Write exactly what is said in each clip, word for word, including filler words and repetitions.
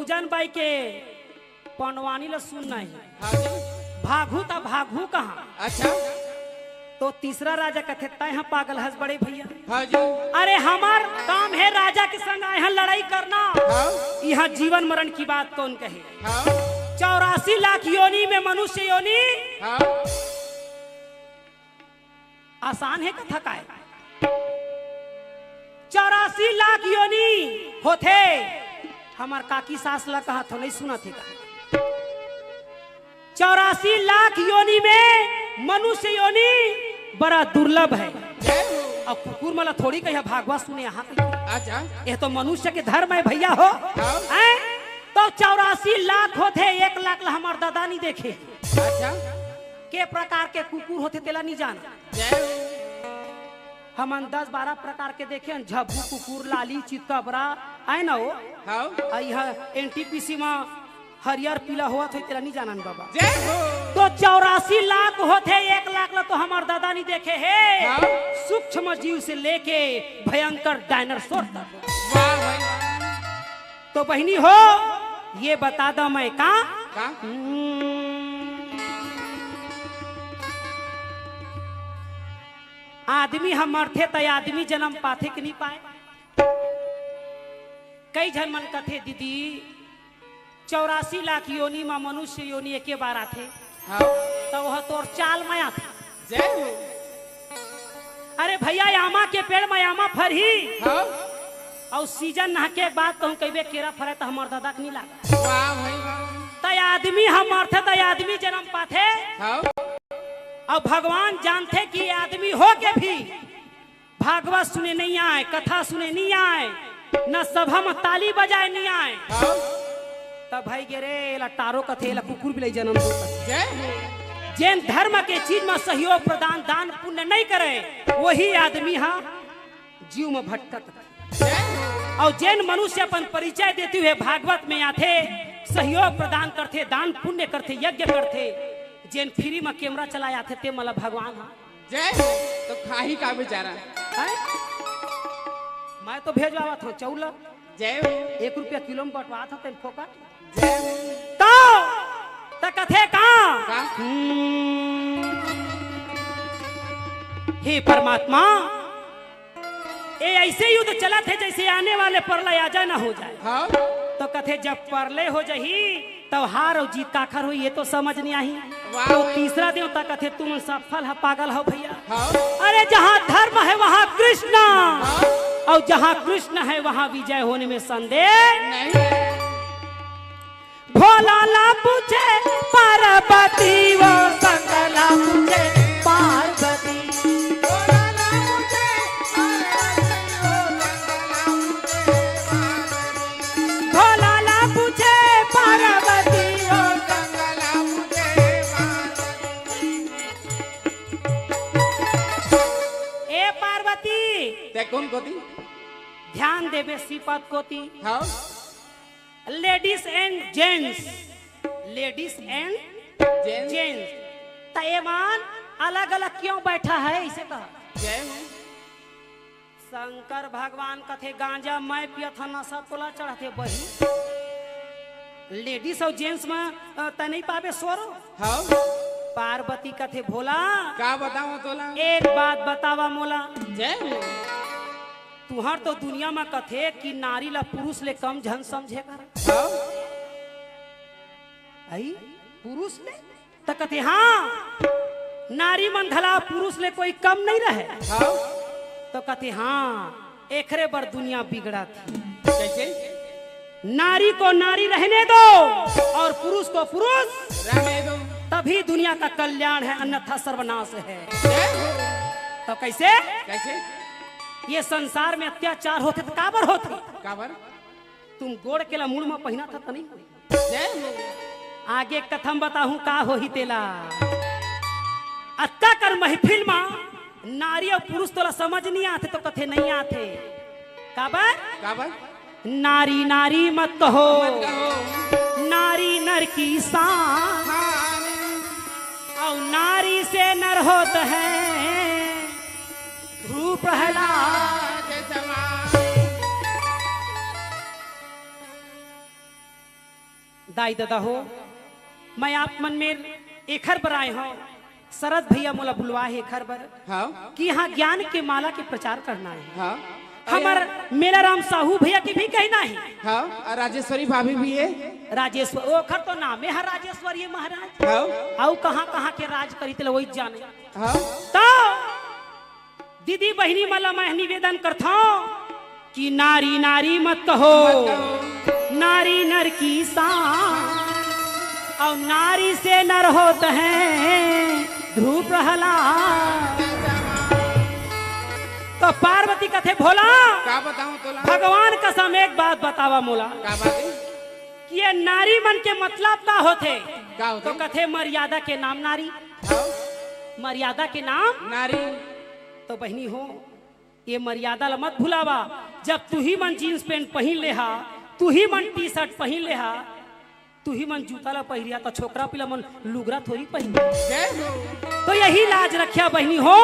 जन बाई के पंडवानी ल सुनना हे। हाँ जी। भागहू त भागहू कहाँ? अच्छा। तो तीसरा राजा कथे, "तैं ह पागल हस बड़े भैया।" हाँ जी। अरे, हमर काम हे राजा के संग आए हैं लड़ाई करना। हाँ। यहाँ जीवन मरण की बात कौन कहे? हाँ। चौरासी लाख योनि में मनुष्य योनि। हाँ। आसान हे कथा काय? चौरासी लाख योनि होथे। हमर काकी सास ला कहा थो, नहीं सुनत हे का? चौरासी लाख योनि में मनुष्य योनि बड़ा दुर्लभ हे। जय हो। अउ कुकुर मन ला थोड़ी कहिया भागवत सुने यहाँ पे। अच्छा। ये तो मनुष्य के धर्म हे भैया हो। हाँ। हैं? तो चौरासी लाख होथे, एक लाख ला हमर दादा नहीं देखे। अच्छा। के प्रकार के कुकुर होथे तेला नहीं जाना। जय हो। हमन दस बारह प्रकार के देखे हन, झब्बू कुकुर, लाली, चितकबरा, आय ना हो? हाँ। अउ यह एनटीपीसी में हरियर पीला होवत होही, तेला नहीं जानन बाबा। जय हो। तो चौरासी लाख होथे, एक लाख ला तो हमर दादा नहीं देखे हे। हाँ। सूक्ष्म जीव से लेके भयंकर डायनासोर तक। वाह भाई। तो बहिनी हो, ये बता दा मैं का? का? हम्म। आदमी ह मरथे त आदमी जन्म पाथे कि नहीं पाए? कई झन मन कथे, "दीदी, चौरासी लाख योनि म मनुष्य योनि एके बार आथे, हाँ। त वह तोर चाल म आथे।" जय हो। अरे भैया, आमा के पेड़ म आमा फरही। हाँ। अउ सीजन नहके के बाद कहूँ कहिबे केरा फरे त हमर दादा के नहीं लागा। वाह भाई वाह। त आदमी ह मरथे त आदमी जन्म पाथे। हाँ। अउ भगवान जानथे कि आदमी हो के भी भागवत सुने नहीं आए, कथा सुने नहीं आए, न सभा म ताली बजाए नहीं आए। हाँ। त भाई गे रे, एला टारो कथे, एला कुकुर बिलाई जन्म दो। जय हो। जेन धर्म के चीज म सहयोग प्रदान, दान पुण्य नहीं करे, वही आदमी ह जीव म भटकत। जय हो। अउ जेन मनुष्य अपन परिचय देते हुए भागवत में आथे, सहयोग प्रदान करथे, दान पुण्य करथे, यज्ञ करथे, जेन फ्री म कैमरा चलाए आथे, ते मला भगवान ह। जय हो। तो खाही का बेचारा? हैं? मैं तो भेजवावत हूँ चौल। जय हो। एक रुपया किलो में बंटवात हूँ तेन फोकट। जय हो। तो, त कथे का? का? हम्म। हे परमात्मा, ए ऐसे युद्ध चलत हे जैसे आने वाले प्रलय आ जाए ना हो जाए। हाँ। तो कथे जब प्रलय हो जाही, तब हार अउ जीत काखर होही, ये तो समझ नहीं आही। वाह तो भाई। तीसरा देवता कथे, "तुम सफल ह, पागल हो भैया।" हाँ। अरे, जहाँ धर्म है वहाँ कृष्ण, हाँ। अउ जहाँ कृष्ण है वहाँ विजय होने में संदेह नहीं। भोला ला पूछे पार्वती, वो शंकर ला पूछे पार्वती। भोला ला पूछे पार्वती, वो शंकर ला पूछे पार्वती। भोला ला पूछे पार्वती, वो शंकर ला पूछे पार्वती। ए पार्वती, ते कोन कोती? ध्यान देबे श्रीपद कोती। हाँ। Ladies and gents, ladies and gents। Gents। त एमन अलग-अलग क्यों बैठा है, इसे कहा। जय हो। शंकर भगवान कथे, "गांजा मैं पियत हंव, नशा तोला चढ़थे बही।" Ladies अउ gents में, अ, तैं नहीं पाबे सोरो। हाँ। पार्वती कथे, "भोला, का बतावं तोला? एक बात बतावा मोला।" जय हो। तुहर तो दुनिया म कथे कि नारी ला पुरुष ले कम झन समझे कर। हाँ। आई? पुरुष ले? त कथे, "हाँ, नारी मन घला पुरुष ले कोई कम नहीं रहे।" हाँ। तो कथे, "हाँ, एकरे बर दुनिया बिगड़त हे।" कैसे? नारी को नारी रहने दो और पुरुष को पुरुष, रहने दो। तभी दुनिया का कल्याण है, अन्यथा सर्वनाश है। जय हो। तो कैसे? कैसे? ये संसार में अत्याचार होथे त काबर होथे? काबर? तुम गोड़ के ला मुड़ म पहिनत हव त नहीं होही। जय हो। आगे कथा म बताहूं का होही तेला। अतका कन महफिल म नारी अउ पुरुष तोला समझ नहीं आथे तो कथे नहीं आथे। काबर? काबर? नारी नारी मत कहो, मत कहो। नारी नर की शान। हाँ। अउ नारी से नर होत है भ्रू प्रहलाद। प्रहलाद समान। दाई ददा हो, मैं आप मन में एखर बर आए हंव, शरद भैया मोला बुलवा हे एखर बर हाँ। कि यहाँ ज्ञान के माला के प्रचार करना हे। हाँ। हमर मेला राम साहू भैया के भी कहना हे। हाँ, अउ राजेश्वरी भाभी भी हे। राजेश्वर, ओखर तो नाम हे राजेश्वरी महाराज। हाँ। अउ कहाँ कहाँ के राज करी तेला वही जाने। हाँ। तो दीदी बहिनी मन ला मैं निवेदन करथंव कि नारी नारी मत कहो, मत कहो। नारी नर की शान, अउ नारी से नर होत हैं ध्रुव प्रहलाद। तो पार्वती कथे, भोला, का बताऊं तोला? भगवान कसम एक बात बतावा मोला का बात हे? कि ये नारी मन के मतलब का होथे? का होथे? तो कथे, मर्यादा के नाम नारी। हाँ। मर्यादा के नाम नारी। तो बहिनी हो, ये मर्यादा ला मत भुलावा। जब तुही मन जींस पैंट पहिन ले हा, तुही मन टी शर्ट पहिन ले हा, तुही मन जूता ला पहिरिया, तो छोकरा पिला मन लुगरा थोड़ी पहिन। जय हो। तो यही लाज रखिया बहिनी हो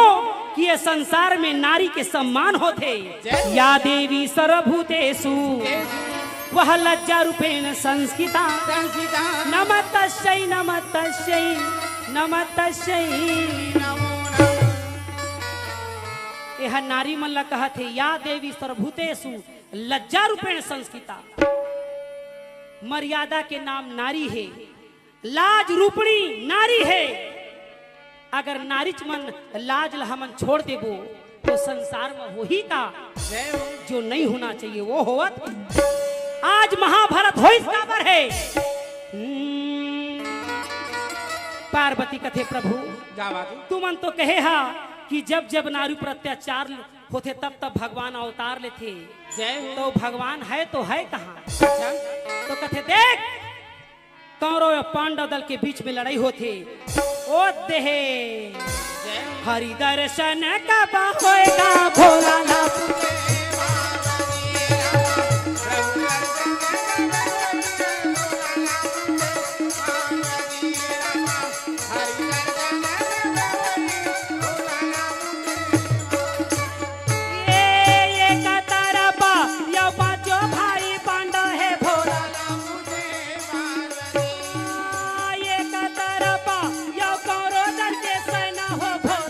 कि ये संसार में नारी के सम्मान होथे। जय हो। या देवी सर्वभूतेषु, देवी। वह लज्जा रूपेण संस्थिता। संस्थिता। नमस्तस्यै, नमस्तस्यै, नमस्तस्यै। नमो नमः। एह नारी मन ला कहत हे, या देवी सर्वभूतेषु लज्जा रूपेण संस्थिता। मर्यादा के नाम नारी हे, लाज रूपणी नारी हे। अगर नारीच मन लाज ला हमन छोड़ देबो, तो संसार में होही का? जय हो। जो नहीं होना चाहिए, वो होवत। आज महाभारत होइस काबर हे? हम्म, पार्वती कथे, प्रभु, का बात हे? तुमन तो कहे हा कि जब जब नारी पर अत्याचार होथे, तब तब भगवान अवतार लेथे। जय हो। तो भगवान हे तो हे कहाँ? अच्छा। तो कथे, देख, कौरव अउ पांडव दल के बीच में लड़ाई होथे। ओ देहे। जय हो। हरि दर्शन कब होएगा भोला ला। ये, ये कतरपा, यो पांचों भाई पांडव हे भोला। ये कतरपा, यो कौरव दल के सेना हो भोला।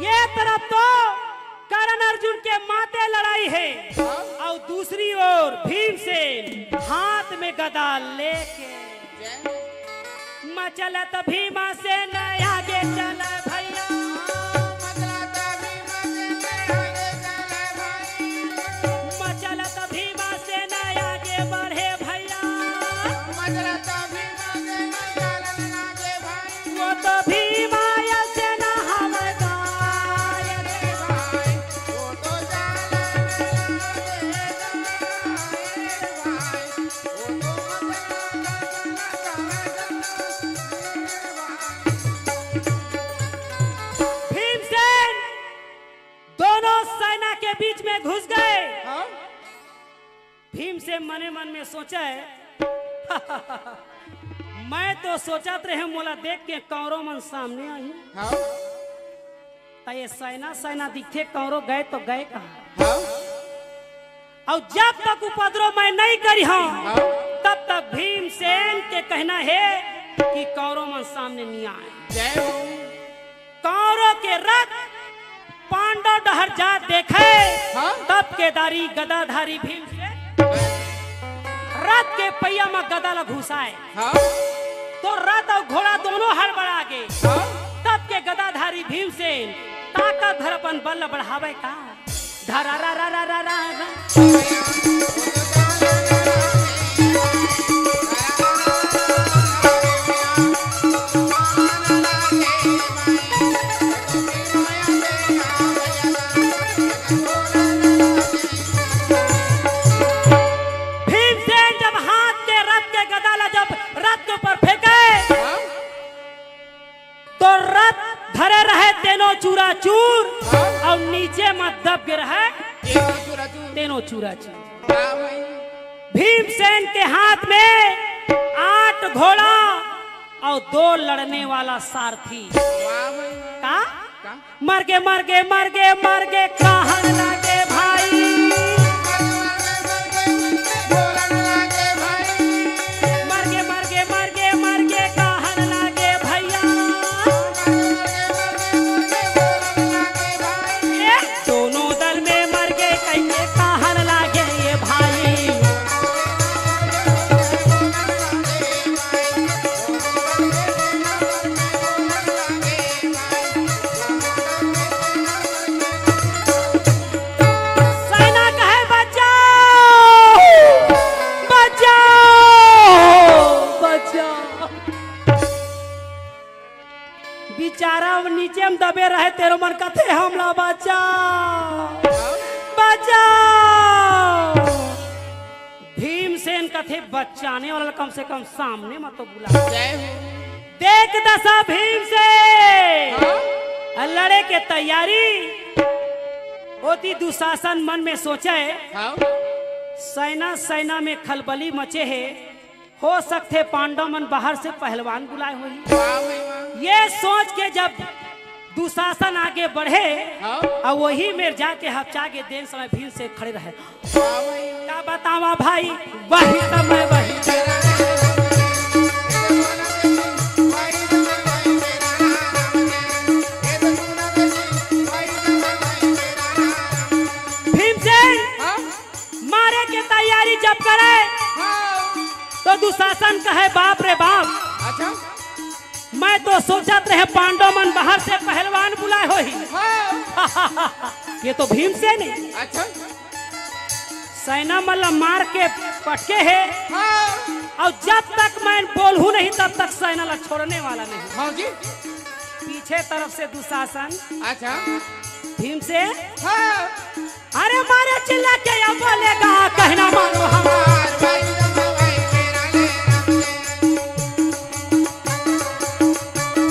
ये तरफ तो कर्ण अर्जुन के माते लड़ाई हे, अउ दूसरी ओर भीमसेन हाथ में गदा लेके। मचलत भीमसेन आगे चल भैया। मचलत भीमसेन आगे बढ़े भैया। वो तो भीमा या सेना हवलदार। भीमसेन दोनों सेना के बीच में घुस गए। हाँ? भीमसेन मने मन में सोचे, मैं तो सोचत रहे मोला देख के कौरव मन सामने आही। हाँ? त ये सेना, सेना दिखथे, कौरव गए तो गए कहाँ? हाँ? अउ जब तक उपद्रव मैं नहीं करिहंव, हाँ। तब तक भीमसेन के कहना हे कि कौरव मन सामने नहीं आए। जय हो। कौरव के रथ पांडव डहर जा देखे, हाँ। तब केदारी गदाधारी भीमसेन रथ के पहिया म गदा ला घुसाए। हाँ। तो रथ अउ घोड़ा दोनों हड़बड़ा गे। हाँ। तब के गदाधारी भीमसेन ताकत भर अपन बल ला बढ़ावे का। धरा रा रा रा रा रा रा। भीमसेन जब हाथ के रथ के गदा ला जब रथ के ऊपर फेंके, हाँ? तो रथ धरे रहे तेनो चूरा चूर, हाँ? अउ नीचे म दब गे रहय। तेनो चूरा चूर। तेनो चूरा चूर। वाह भाई। भीमसेन के हाथ में आठ घोड़ा अउ दो लड़ने वाला सारथी। वाह भाई, वाह। का? का? मर गे, मर गे, मर गे, मर गे, कहन लागे भाई। मर गे, मर गे, मर गे, मर गे, कहन लागे भैया। ए, दोनों दल में मर गे कहिके कहन लागे ये भाई। सेना कहे, "बच जाओ, बच जाओ, बच जाओ।" बिचारा नीचे म दबे रहे, तेनो मन कथे, "हमला बचाओ, बचाओ।" भीमसेन कथे, "बचाने वाला ल कम से कम सामने म तो बुला।" जय हो। देख दसा भीमसेन। हाँ। लड़े के तैयारी। ओती दुशासन मन में सोचे, हाँ। सेना, सेना में खलबली मचे हे, हो सकथे पांडव मन बाहर से पहलवान बुलाए होही। वाह भाई वाह। ये सोच के जब दुशासन आगे बढ़े, हाँ। अउ वही मेर जाके हपचा गे, तेन समय भीमसेन खड़े रहे। वाह भाई वाह। का बतावा भाई, वही समय वही। भीमसेन हाँ। मारे के तैयारी जब करे, हाँ। तो दुशासन कहे, "बाप रे बाप, अच्छा। मैं तो सोचत रहे पांडव मन बाहर से पहलवान बुलाए होही।" हाँ। ये तो भीमसेन हे। अच्छा। सेना मन ला मार के पटके हे। हाँ। अउ जब तक मैं बोलहूँ नहीं, तब तक सेना ला छोड़ने वाला नहीं। हाँ जी। पीछे तरफ से दुशासन। अच्छा। भीमसेन। हाँ। अरे मारे चिल्ला के या बोलेगा, कहना मानो हमार।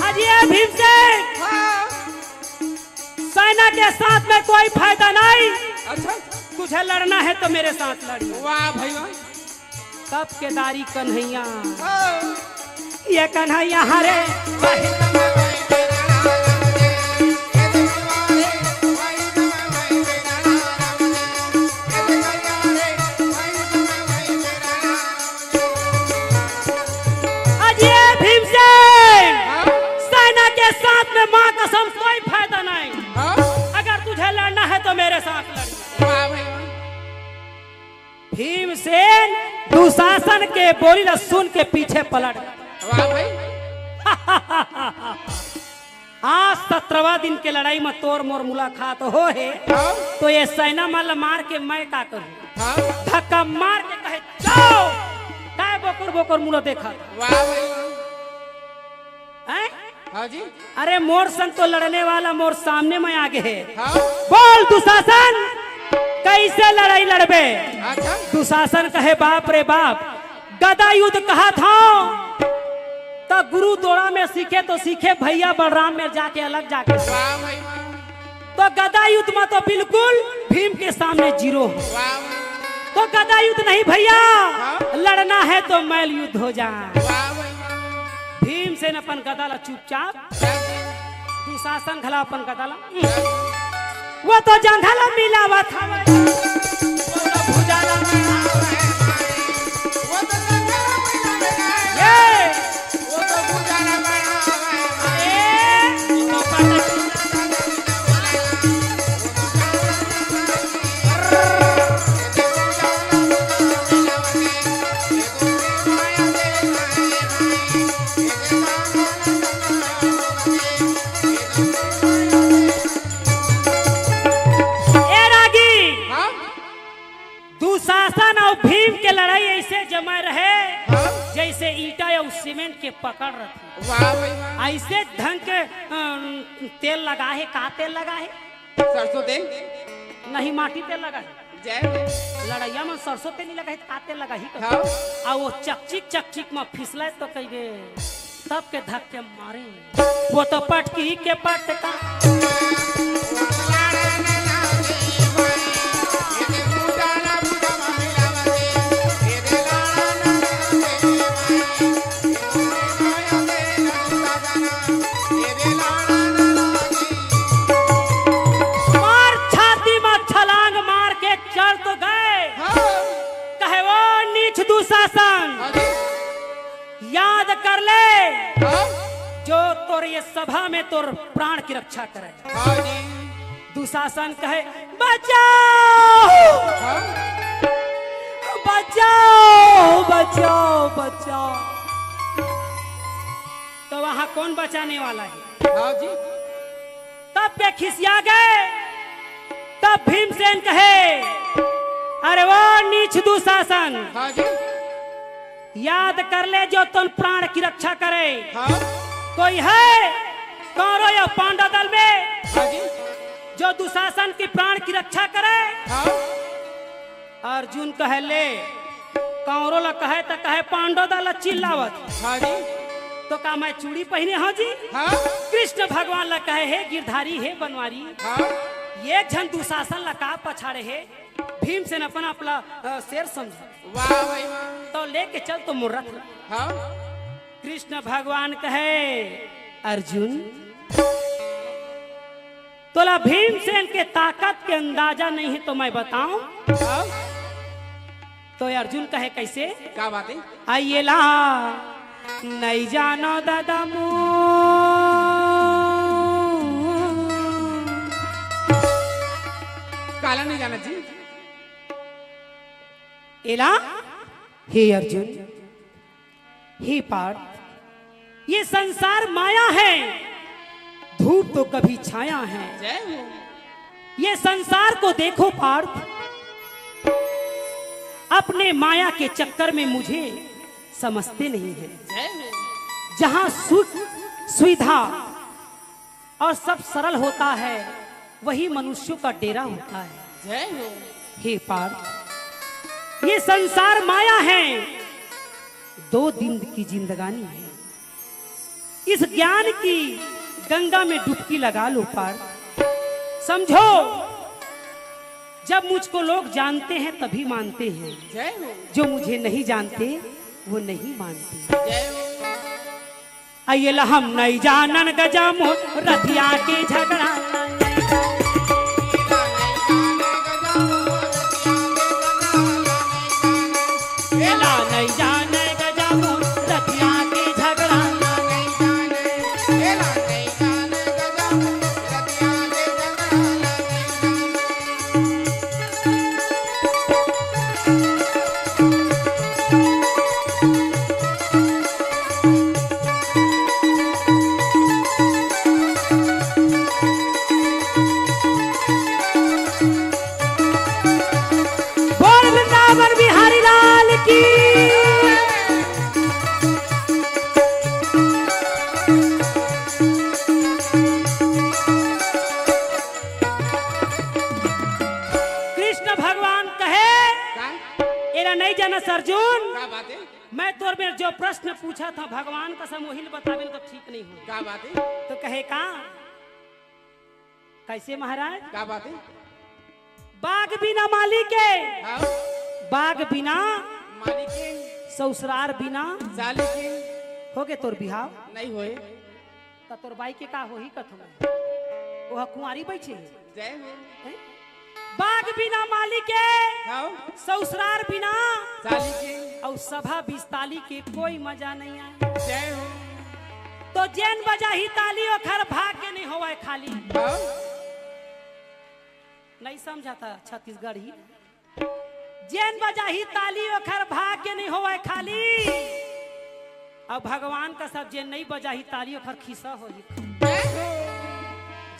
आज ये भीमसेन, हाँ। सेना के साथ में कोई फायदा नहीं। अच्छा। तुझे लड़ना है तो मेरे साथ लड़िए। वाह भाई वाह। तब केदारी कन्हैया, हाँ। ये कन्हैया हरे। आज ये भीमसेन, हाँ? सेना के साथ में माँ कसम कोई फायदा नहीं। हाँ? अगर तुझे लड़ना है तो मेरे साथ लड़। वाह भाई वाह। भीमसेन दुशासन के बोली ला सुन के पीछे पलट। वाह भाई। आज सत्रहवाँ दिन के लड़ाई में तोर मोर मुलाकात हो हे, हाँ। तो ये सेना मन ला मार के मैं का करूँ? हाँ। धक्का मार के कहे, "जाओ।" काय बोकर बोकर मुड़ा देखा? वाह भाई वाह। हैं? हाँ जी। अरे मोर संग तो लड़ने वाला मोर सामने में आगे हे। हाँ। बोल दुशासन, कैसे लड़ाई लड़बे? अच्छा। दुशासन कहे, "बाप रे बाप, गदा युद्ध कहत हँव, त गुरु दोड़ा में सीखे तो सीखे, भैया बलराम में जाके अलग जाके सीखे।" वाह भाई वाह। तो गदा युद्ध में तो बिल्कुल भीम के सामने जीरो। वाह। तो गदा युद्ध नहीं भैया, हाँ। लड़ना है तो मल्ल युद्ध हो जाए। वाह भाई वाह। भीमसेन अपन गदा ला चुपचाप, दुशासन घला अपन गदा ला, वो तो जंघा ला मिलावत हवे। वो तो भुजा ला मिलावत हवे। ये। ए रागी, हाँ? दुशासन अउ भीम के लड़ाई ऐसे जमे रहे, हाँ? जैसे ईंटा अउ सीमेंट के पकड़ रथे। वाह भाई वाह। ऐसे ढंग के, अम, तेल लगा हे, का तेल लगा हे? सरसों तेल। नहीं, माटी तेल लगा हे। जय हो। लड़ैया में सरसों तेल नहीं लगा हे, त का तेल लगा हे? हाँ। आ वो चकचिक, चकचिक में फिसले तो कहिगे, तब के धक्के मारे। वो तो पटकी के पटका। कर ले, हाँ? जो तोर ये सभा में तोर प्राण की रक्षा करे। हाँ जी। दुशासन कहे, बचाओ, हाँ? बचाओ, बचाओ, बचाओ। तो वहां कौन बचाने वाला है? हाँ जी। तब वे खिसिया गए। तब भीमसेन कहे, अरे वो नीच दुशासन, हाँ जी। याद कर ले, जो तोर प्राण की रक्षा करे। हाँ। कोई है कौरव या पांडव दल में, हाँ जी। जो दुशासन की प्राण की रक्षा करे? हाँ। अर्जुन कहे, ले, कौरव ला कहे त कहे पांडव दल ला चिल्लावत। हाँ जी। तो का मैं चूड़ी पहिने हंव जी? हाँ। कृष्ण भगवान ला कहे, हे गिरधारी, हे बनवारी, हाँ। ये झन दुशासन ला का पछाड़े हे? भीमसेन अपन आप ला, अ, शेर समझे। वाह भाई वाह। तो लेके चल तो मोर रथ ला। हाँ। कृष्ण भगवान कहे, अर्जुन, तोला भीमसेन के ताकत के अंदाजा नहीं है तो मैं बताऊं? हाँ? तो अर्जुन कहे, कैसे? का बात है? आइए ला, नहीं जानो दादा मो। काला नहीं जाना जी। एला, हे अर्जुन, हे पार्थ, ये संसार माया है, धूप तो कभी छाया है। जय हो। ये संसार को देखो पार्थ, अपने माया के चक्कर में मुझे समझते नहीं है। जय हो। जहाँ सुख, सुविधा और सब सरल होता है, वही मनुष्यों का डेरा होता है। जय हो। हे पार्थ, ये संसार माया है, दो दिन की जिंदगानी है। इस ज्ञान की गंगा में डुबकी लगा लो पार्थ। समझो, जब मुझको लोग जानते हैं तभी मानते हैं, जय हो। जो मुझे नहीं जानते वो नहीं मानते। जय हो। अइला हम नहीं जानन गजमो रथिया के झगड़ा। एला नहीं जाने गजमो रथिया के झगड़ा। बोल वृंदावन बिहारी लाल की। कृष्ण भगवान कहे, का? एला नहीं जानस अर्जुन। का बात है? मैं तोर मेर जो प्रश्न पूछत हंव भगवान कसम वही ल बताबे न तो ठीक नहीं हो। का बात है? तो कहे का? कैसे महाराज? का बात है? बाग बिना माली के, हाँ। बाग बिना माली के, ससुरार बिना साली के। होगे तोर बिहाव? नहीं होए। त तोर बाई के का होही कथों मैं? ओह कुंवारी बइठे हे। जय हो। हैं? बाग बिना माली के, हाँ। ससुरार बिना साली के। अउ सभा बिस्ताली के कोई मजा नहीं आए। जय हो। तो जेन बजाही ताली ओखर भाग्य नहीं होवय खाली। हाँ। नहीं समझा था छत्तीसगढ़ी। जेन बजाही ताली ओखर भाग्य नहीं होवय खाली। अब भगवान कसम जेन नहीं बजाही ताली ओखर खिस्सा होही।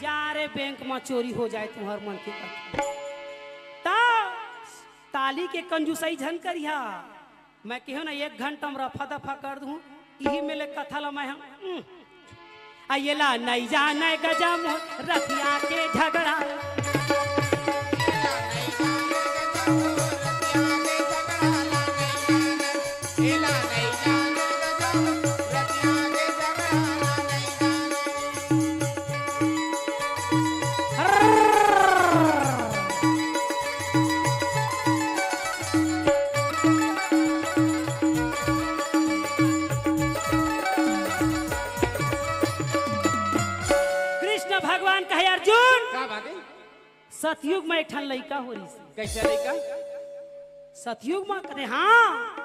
जा रे बैंक में चोरी हो जाए तुहर मन के कथा। त ताली के कंजूसई झन करिहा। मैं केहेंव ना एक घंटा में रफा दफा कर दूं, इही में ले कथा ला मैं हम, उम। आ एला नहीं जाने गजमो रथिया के झगड़ा। कृष्ण भगवान कहे, अर्जुन, का बात है? सतयुग में एक ठन लइका हो रहिस। कैसे लइका? सतयुग में कहे, हाँ,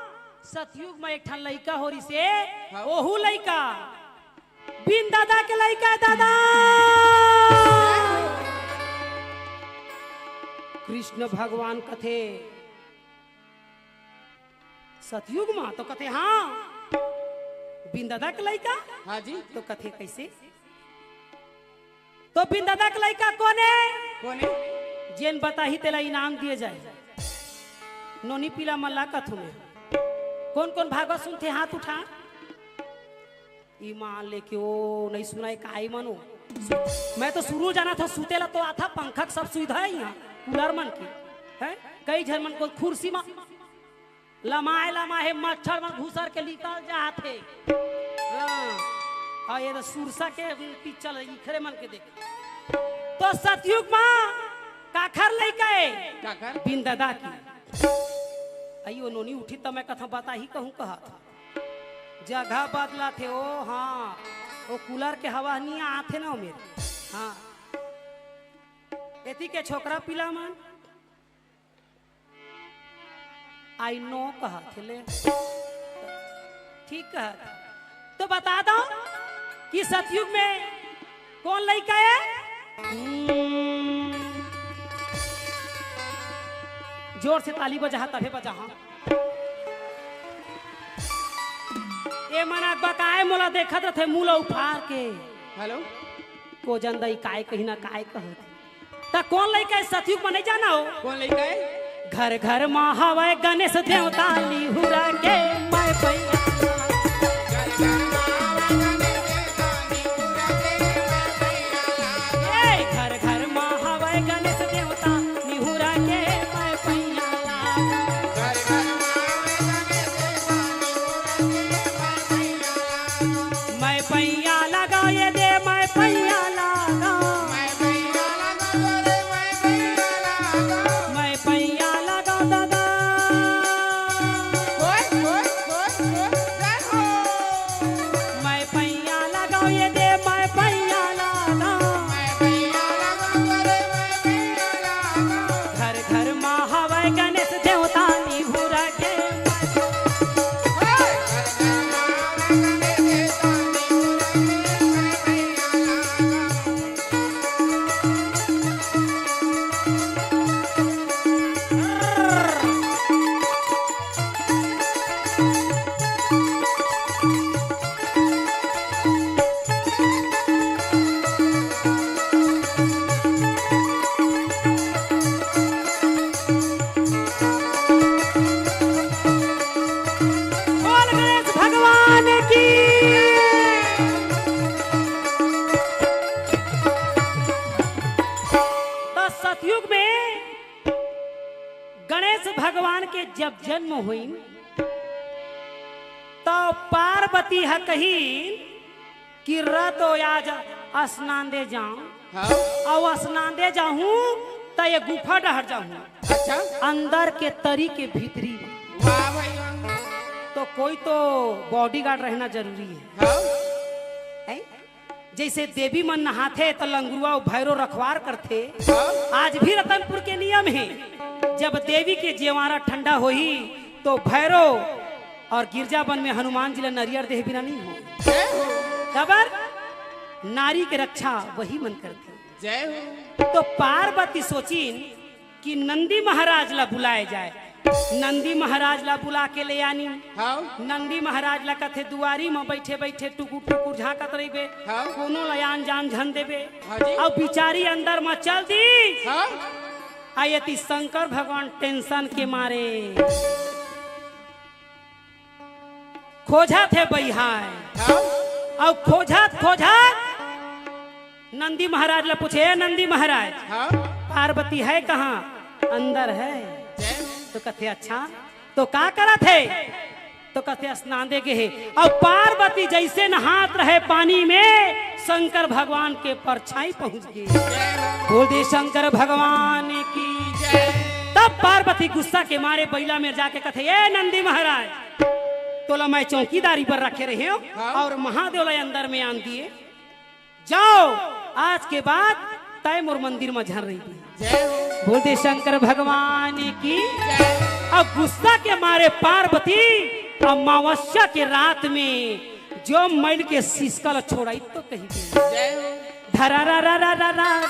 सतयुग म एक ठन लइका हो रिसे, हाँ। ओहू लइका बिन ददा के लइका हे दादा। कृष्ण भगवान कथे, सतयुग म तो कथे, हाँ, बिन ददा के लइका। हाँ जी। तो कथे कइसे? तो बिन ददा के लइका कोन हे? कोन हे? जेन बताही तेला इनाम दिए जाए। नोनी पीला मल्ला कथू में। कोन कोन भागवत सुनथे हाथ उठा। ईमान लेके ओ नइ सुनाय काई मनो। मैं तो सुरू जानत हंव सुते ला तो आथा पंखा के सब सुविधा हे इहां। कूलर मन के। हैं? कई झन मन कोन कुर्सी म लमाय लमाय हे, मच्छर मन घुसर के निकल जात हे। हाँ। अउ ये तो सुरसा के पिक्चर इखरे मन के देख। तो सतयुग म काखर लइका हे? काखर? बिन ददा के। अई ओ नोनी उठी त मैं कथंव बताही कहूं कहत। जगह बदलत हे ओ, हाँ। ओ कूलर के हवा नइ आत हे ना ओ मेर। हाँ। एती के छोकरा पीला मन। I know कहत हे ले। ठीक कहत। तो बता दंव कि सतयुग में कोन लइका हे? हम्म। जोर से ताली बजाहा, तभे बजाहा। ए मन अकबकाय मोला देखत रथे मुंह ल उफार के। हेलो। को जन दई काय कही ना काय कहत। त कोन लइका हे सतयुग म नइ जाना हो? कोन लइका हे? घर घर म हवय गणेश देवता निहुरा के मैं पैया। ए, घर घर म हवय गणेश देवता निहुरा के मैं पैया। मैं पैया लगाओ ये दे, मैं पैया लगाओ। मैं पैया लगाओ दादा। मैं पैया लगाओ ये दे, मैं पैया लगाओ। घर घर म हवय गणेश देवता निहुरा के। बोल गणेश भगवान की। त सतयुग में गणेश भगवान के जब जन्म होइन, त पार्वती ह कहिन कि र तो आज स्नान दे जांव, हाँ। अउ स्नान दे जाहूं, त ये गुफा डहर जाहूं। अच्छा। अंदर के तरी के भीतरी। वाह भाई वाह। तो कोई तो बॉडीगार्ड रहना जरूरी हे। हाँ। हैं? जइसे देवी मन नहाथे त लंगुरवा अउ भैरो रखवार करथे। हाँ। आज भी रतनपुर के नियम हे, जब देवी के जेवारा ठंडा होही तो भैरो अउ गिरजा बन में हनुमान जी ला नरियर देहे बिना नइ हो। जय हो। काबर? नारी के रक्षा वही मन करथे। जय हो। तो पार्वती सोचिन कि नंदी महाराज ला बुलाए जाए। नंदी महाराज ला बुला के ले आनी। हाँ। नंदी महाराज ला कथे दुआरी म बइठे बइठे टुकुर टुकुर झांकत रहिबे। हाँ। कोनो ला आन जान झन देबे। हाँ जी। अउ बिचारी अंदर म चल दी। हाँ। अउ एती शंकर भगवान टेंशन के मारे खोजत हे बइहाय। हाँ। अउ खोजत खोजत नंदी महाराज ला पूछे, "ए नंदी महाराज, हाँ। पार्वती हे कहाँ?" "अंदर हे।" जय। तो कथे, "अच्छा, तो का करत हे?" तो कथे, "स्नान दे गे हे।" अउ पार्वती जइसे नहात रहे पानी में, शंकर भगवान के परछाई पहुंच गे। बोल दे शंकर भगवान की। जय। तब पार्वती गुस्सा के मारे बइला में जाके कथे, "ए नंदी महाराज, तोला मैं चौकीदारी पर रखे रहेंव हाँ। अउ महादेव ला अंदर में आन दिए। जाओ, आज के बाद तंय मोर मंदिर म झन रहिबे।" जय हो। बोल दे शंकर भगवान की। जय। अउ गुस्सा के मारे पार्वती अमावस्या के रात में जो मैल के सिसका ल छोड़ाई तो कही दे। जय हो। धरा रा रा रा रा रा रा।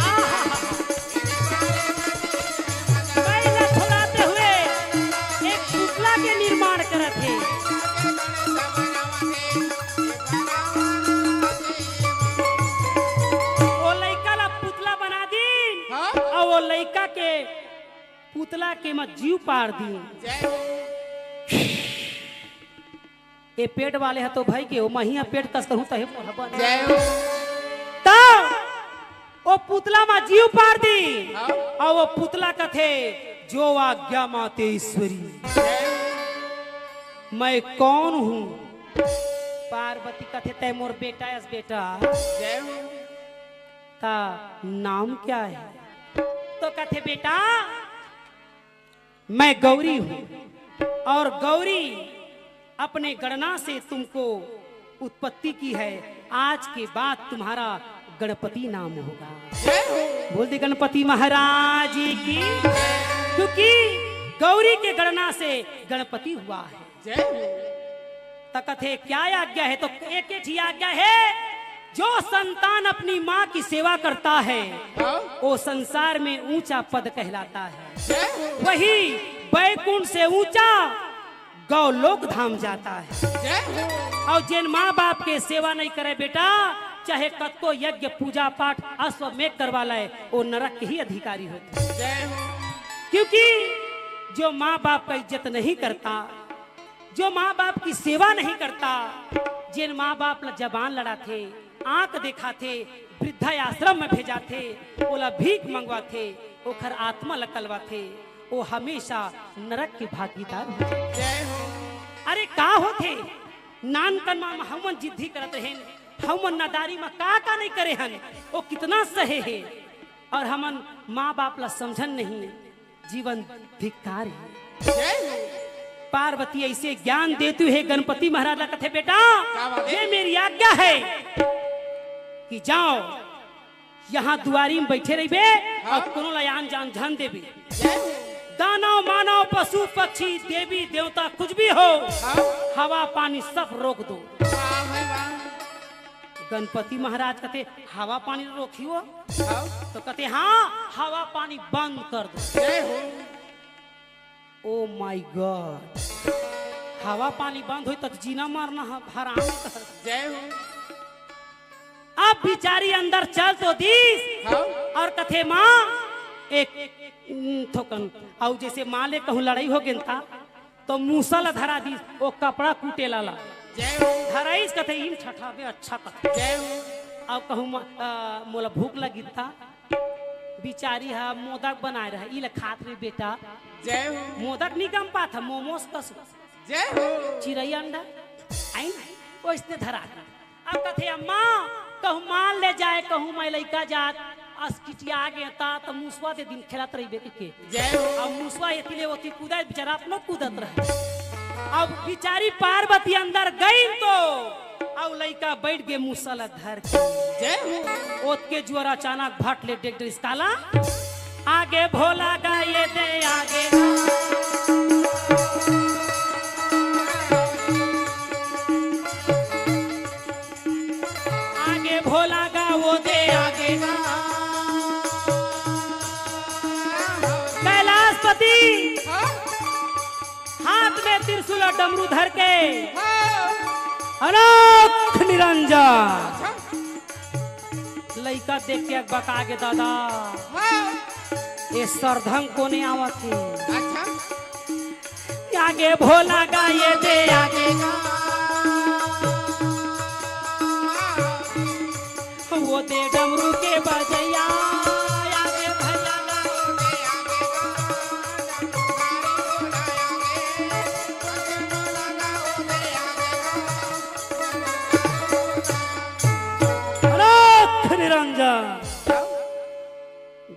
आहा। मैल ल छोड़ाते हुए एक पुतला के निर्माण करत हे। वो लइका ला पुतला बना दीन। हाँ? अउ वो लइका के पुतला के म जीव पार दीन। जय हो। ए पेट वाले ह तो भई गे, ओ महिया पेट कस कहूं तहे मोर ह बन। जय हो। त ओ पुतला म जीव पार दीन। हाँ। अउ वो पुतला कथे, "जो आज्ञा माते ईश्वरी।" जय हो। मैं कौन हूँ? पार्वती कथे, "तय मोर बेटा अस बेटा।" जय हो। ता नाम क्या है? तो कथे, "बेटा, मैं गौरी हूँ और गौरी अपने गणना से तुमको उत्पत्ति की है। आज के बाद तुम्हारा गणपति नाम होगा।" जय हो। बोल दे गणपति महाराज की, क्योंकि गौरी के गणना से गणपति हुआ है। जय हो। त कथे, "क्या आज्ञा है?" तो एक ही आज्ञा है, "जो संतान अपनी माँ की सेवा करता है, हाँ। वो संसार में ऊंचा पद कहलाता है। जय हो। वही बैकुंठ से ऊंचा गौलोक धाम जाता है।" जय हो। अउ जेन माँ बाप के सेवा नहीं करे बेटा, चाहे कतको यज्ञ पूजा पाठ अश्वमेघ करवा ले, वो नरक के ही अधिकारी होथे। जय हो। क्योंकि जो माँ बाप का इज्जत नहीं करता, जो माँ बाप की सेवा नहीं करता, जेन माँ बाप ला जबान लड़ाथे, आंख देखाथे, वृद्धाश्रम में भेजाथे, ओला भीख मंगवाथे, ओखर आत्मा ला कलवाथे, वो हमेशा नरक के भागीदार हो जाथे। जय हो। अरे का होथे? नानकन मा हमन जिद्दी करत रहेन, हमन नादारी मा का का नहीं करे हन, वो कितना सहे हे, और हमन माँ बाप ला समझन नहीं। जीवन धिक्कार है। जय हो। पार्वती ऐसे ज्ञान देती है गणपति महाराज ला, कथे, "बेटा, क्या बात है? ये मेरी आज्ञा है कि जाओ, यहाँ दुआरी में बैठे रहिबे हाँ। और कोनो ला आन जान झन देबे। जय हो। दानव, मानव, पशु, पक्षी, देवी, देवता, कुछ भी हो, हाँ। हवा, पानी सब रोक दो।" वाह भाई वाह। गणपति महाराज कथे, "हवा पानी रोकी हो?" हाँ। तो कथे, "हाँ, हवा पानी बंद कर दो।" जय हो। Oh my God, हवा पानी बंद होई त जीना मरना ह-, हराम कर। जय हो। अब बिचारी अंदर चल तो दीस हाँ। और कथे, "माँ, एक, उम, थोकन।" अउ जैसे माँ ले कहूँ लड़ाई हो गेन ता, तो मूसा ला धरा दीस, वो कपड़ा कूटे ला ला। जय हो। धराइस कथे, "इन ठठाबे अच्छा कथे।" जय हो। अउ कहूँ म-, अ, मोला भूख लगी ता, बिचारी हा मोदक बनाए रहा, "ई ले खात रे बेटा।" जय हो। मोदक नी गम पात हा, मोमोस कस। जय हो। चिरई अंडा, आइन, ओइसने धरा दीस। अब कथे, "अम्मा, कहूँ मान ले जाए, कहूँ मैं लइका जात, अस किटिया गे ता, त मुसवा दे दिन खेलत रहिबे के।" जय हो। अब मुसवा एती ले ओती कूदत, बेचारा अपनो कूदत रहे। अब बिचारी पार्वती अंदर गई तो, अब लइका बैठ गे मुसा ला धर के। जय हो। ओतके जुअर अचानक भट ले डेग डरिस काला। आगे भोला गा ये दे आगे गा। आगे भोला गा वो दे आगे गा। कैलाशपति हाँ। हाथ में त्रिशूल और डमरू धर के हाँ। अनोख निरंजन। अच्छा। लइका देख के अकबका गे दादा। हाँ। ये सरधम कोने आवत हे। अच्छा। आगे भोला गा ये दे आगे गा। वो दे डमरू के बजैया। आगे भोला गा वो दे आगे गा। अनोख निरंजन।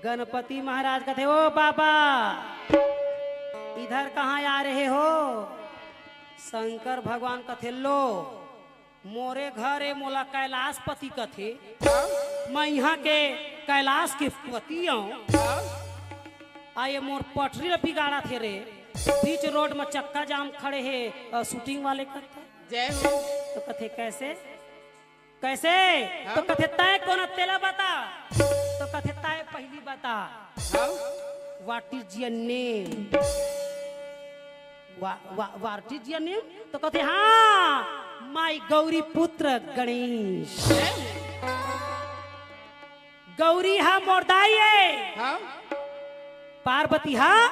गणपति महाराज कथे, "ओ बाबा, इधर कहाँ आ रहे हो?" शंकर भगवान कथे, "लो, मोरे घर ए, मोला कैलाशपति कथे, मैं यहाँ के कैलाश के पति आऊँ।" आ ये मोर पटरी ल बिगाड़त हे रे। बीच रोड म चक्का जाम खड़े हे, अ, शूटिंग वाले करता। जय हो। तो कथे, "कैसे? कैसे?" हाँ। तो कथे, "तय कोन तेला बता।" तो कथे, "तय पहली बता।" हाँ। "What is your name?" वा-, वा-, "What is your name?" तो कथे, "हाँ, my गौरी पुत्र गणेश।" गौरी हा मोर दाई ए। हाँ। पार्वती हा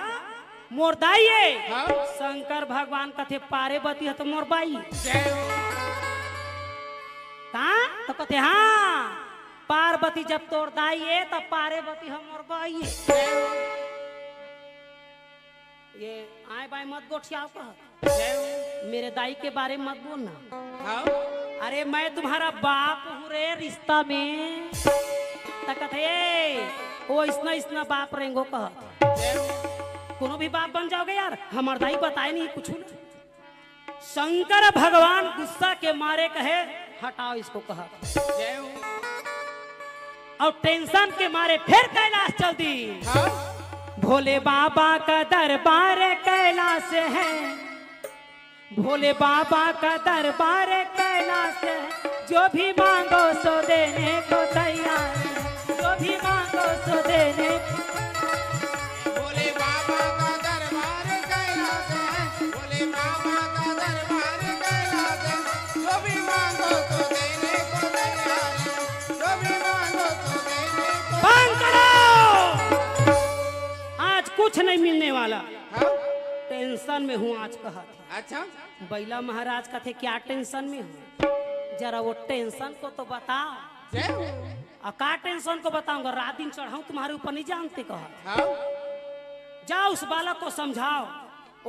मोर दाई ए। हाँ। शंकर भगवान कथे, "पार्वती हा तो मोर बाई।" जय हो। का? तो कथे, "हाँ, पार्वती जब तोर दाई ए, तब पार्वती हा मोर बाई ए।" जय हो। ये आए बाएं मत गोठियाओ कहत। जय हो। मेरे दाई के बारे में मत बोलना। हाँ। अरे, मैं तुम्हारा बाप हूँ रे, रिश्ता में। त कथे, "ए, वो इसना, इसना बाप रेंगो," कहत। जय हो। कोनो भी बाप बन जाओगे यार, हमार दाई बताए नहीं कुछ ना। शंकर भगवान गुस्सा के मारे कहे, "हटाओ इसको," कहत। जय हो। और टेंशन के मारे फिर कैलाश चल दी। हाँ। भोले बाबा का दरबार कैलाश है, भोले बाबा का दरबार कैलाश है, जो भी मांगो सो देने को तैयार है, जो भी मांगो सो देने। भोले बाबा का दरबार कैलाश है, भोले बाबा का दरबार कैलाश है, जो भी मांगो सो देने को तैयार है, जो भी मांगो सो देने को। बंद करो, आज कुछ नहीं मिलने वाला। हाँ? टेंशन में हूँ आज, कहत हे। अच्छा। बइला महाराज कथे, "क्या टेंशन में हो? जरा वो टेंशन को तो बताओ।" जय हो। "और का टेंशन को बताऊंगा, रात दिन चढ़ाऊं तुम्हारे ऊपर, नहीं जानते," कहत। हाँ। "जाओ उस बालक को समझाओ,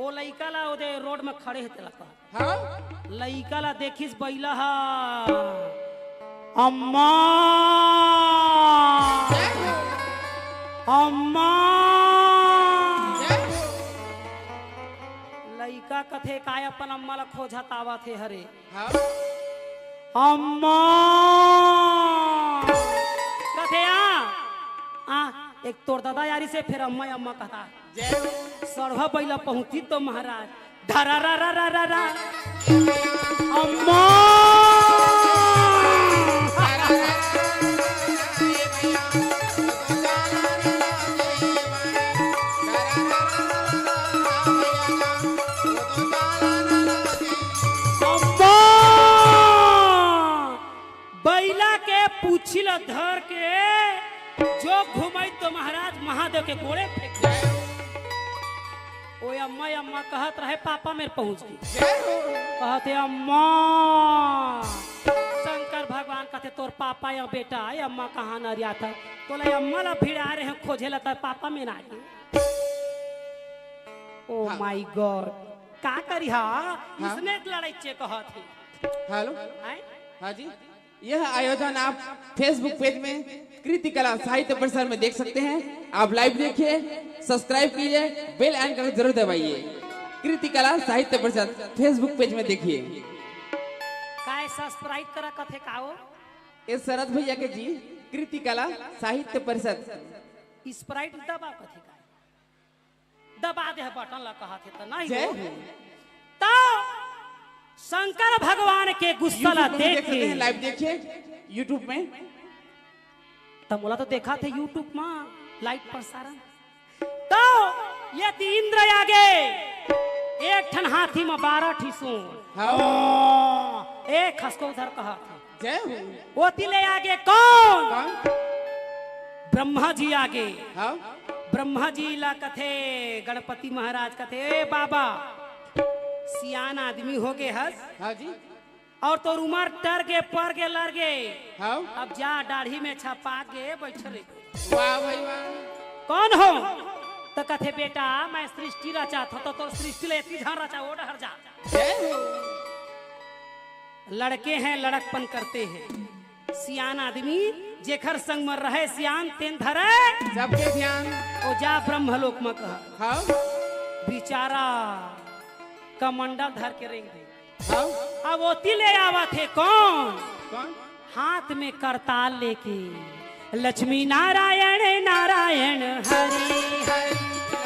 वो लइका ला ओदे रोड में खड़े हे तेला कहत।" हाँ। लइका ला देखिस बइला हा, "अम्मा, जय हो। अम्मा।" जय हो। लइका कथे, "काय अपन अम्मा ला खोजत आवत हे हरे?" हाँ। "अम्मा।" कथे, "आ, आ, एक तोर ददा यारी से फिर अम्मा, अम्मा कहता।" जय हो। सड़वा बइला पहुंची तो महाराज, धरा रा रा रा रा रा। अम्मा। अम्मा। बइला के पूछी ल धर के जो घुमाई तो महाराज महादेव के गोड़े फेंक दे। ओ अम्मा, अम्मा कहत रहे, पापा मेर पहुंच गे। जय हो। कहत हे, "अम्मा।" शंकर भगवान कहत हे, "तोर पापा या बेटा, ए अम्मा कहाँ नरियात हे? तोला अम्मा ला भिड़ा रहे हैं खोजे ला, तोर पापा मेर आ गे।" Oh हाँ। My God, का करी हा? हाँ। इसने लड़ाई चे कहत हे। हेलो। हैं? हाँ जी। यह आयोजन आप Facebook पेज में कृति कला साहित्य परिषद में देख सकते हैं। आप लाइव देखिए, सब्सक्राइब कीजिए, बेल आइकन को जरूर दबाइए। कृति कला साहित्य परिषद Facebook पेज में देखिए। काय सब्सक्राइब करा कथे का हो? ये शरद भैया के जी, कृति कला साहित्य परिषद। स्प्राइट दबा कथे का? दबा दे बटन ला कहत हे त नहीं जय हो। हो। तो शंकर भगवान के गुस्सा ला YouTube में भी देख देख सकते के हैं, लाइव देखिए YouTube में। त मोला तो देखा थे YouTube में लाइव प्रसारण। तो ये ती इंद्र आगे एक ठन हाथी में बारह ठी सूंड। हाँ। एक हंस को उधर कहा था। जय हो। ओती ले आगे कौन? कौन? ब्रह्मा जी आगे। हाँ। ब्रह्मा जी ला कथे, गणपति महाराज कथे, "ए बाबा, सियान आदमी हो गे हस। हाँ जी। और तोर उमर टर गे, पर गे, लर गे। हाँ। अब जा, दाढ़ी में छपा गे, बैठ रे।" वाह भाई वाह। कौन हो? तो कथे, "बेटा, मैं सृष्टि रचाथंव, तो तोर सृष्टि ले इतनी झन रचा, वो डहर जा।" जय हो। लड़के हैं, लड़कपन करते हैं। सियान आदमी जेखर संग म रहे सियान, तेन धरे सबके ध्यान। ओ जा ब्रह्मलोक म कहा। हाँ। बिचारा कमंडल धर के रेंग दे। हाँ। अब ओती ले आवत हे कौन? कौन? हाथ में करताल लेके, "लक्ष्मी नारायण, नारायण हरि हरि।"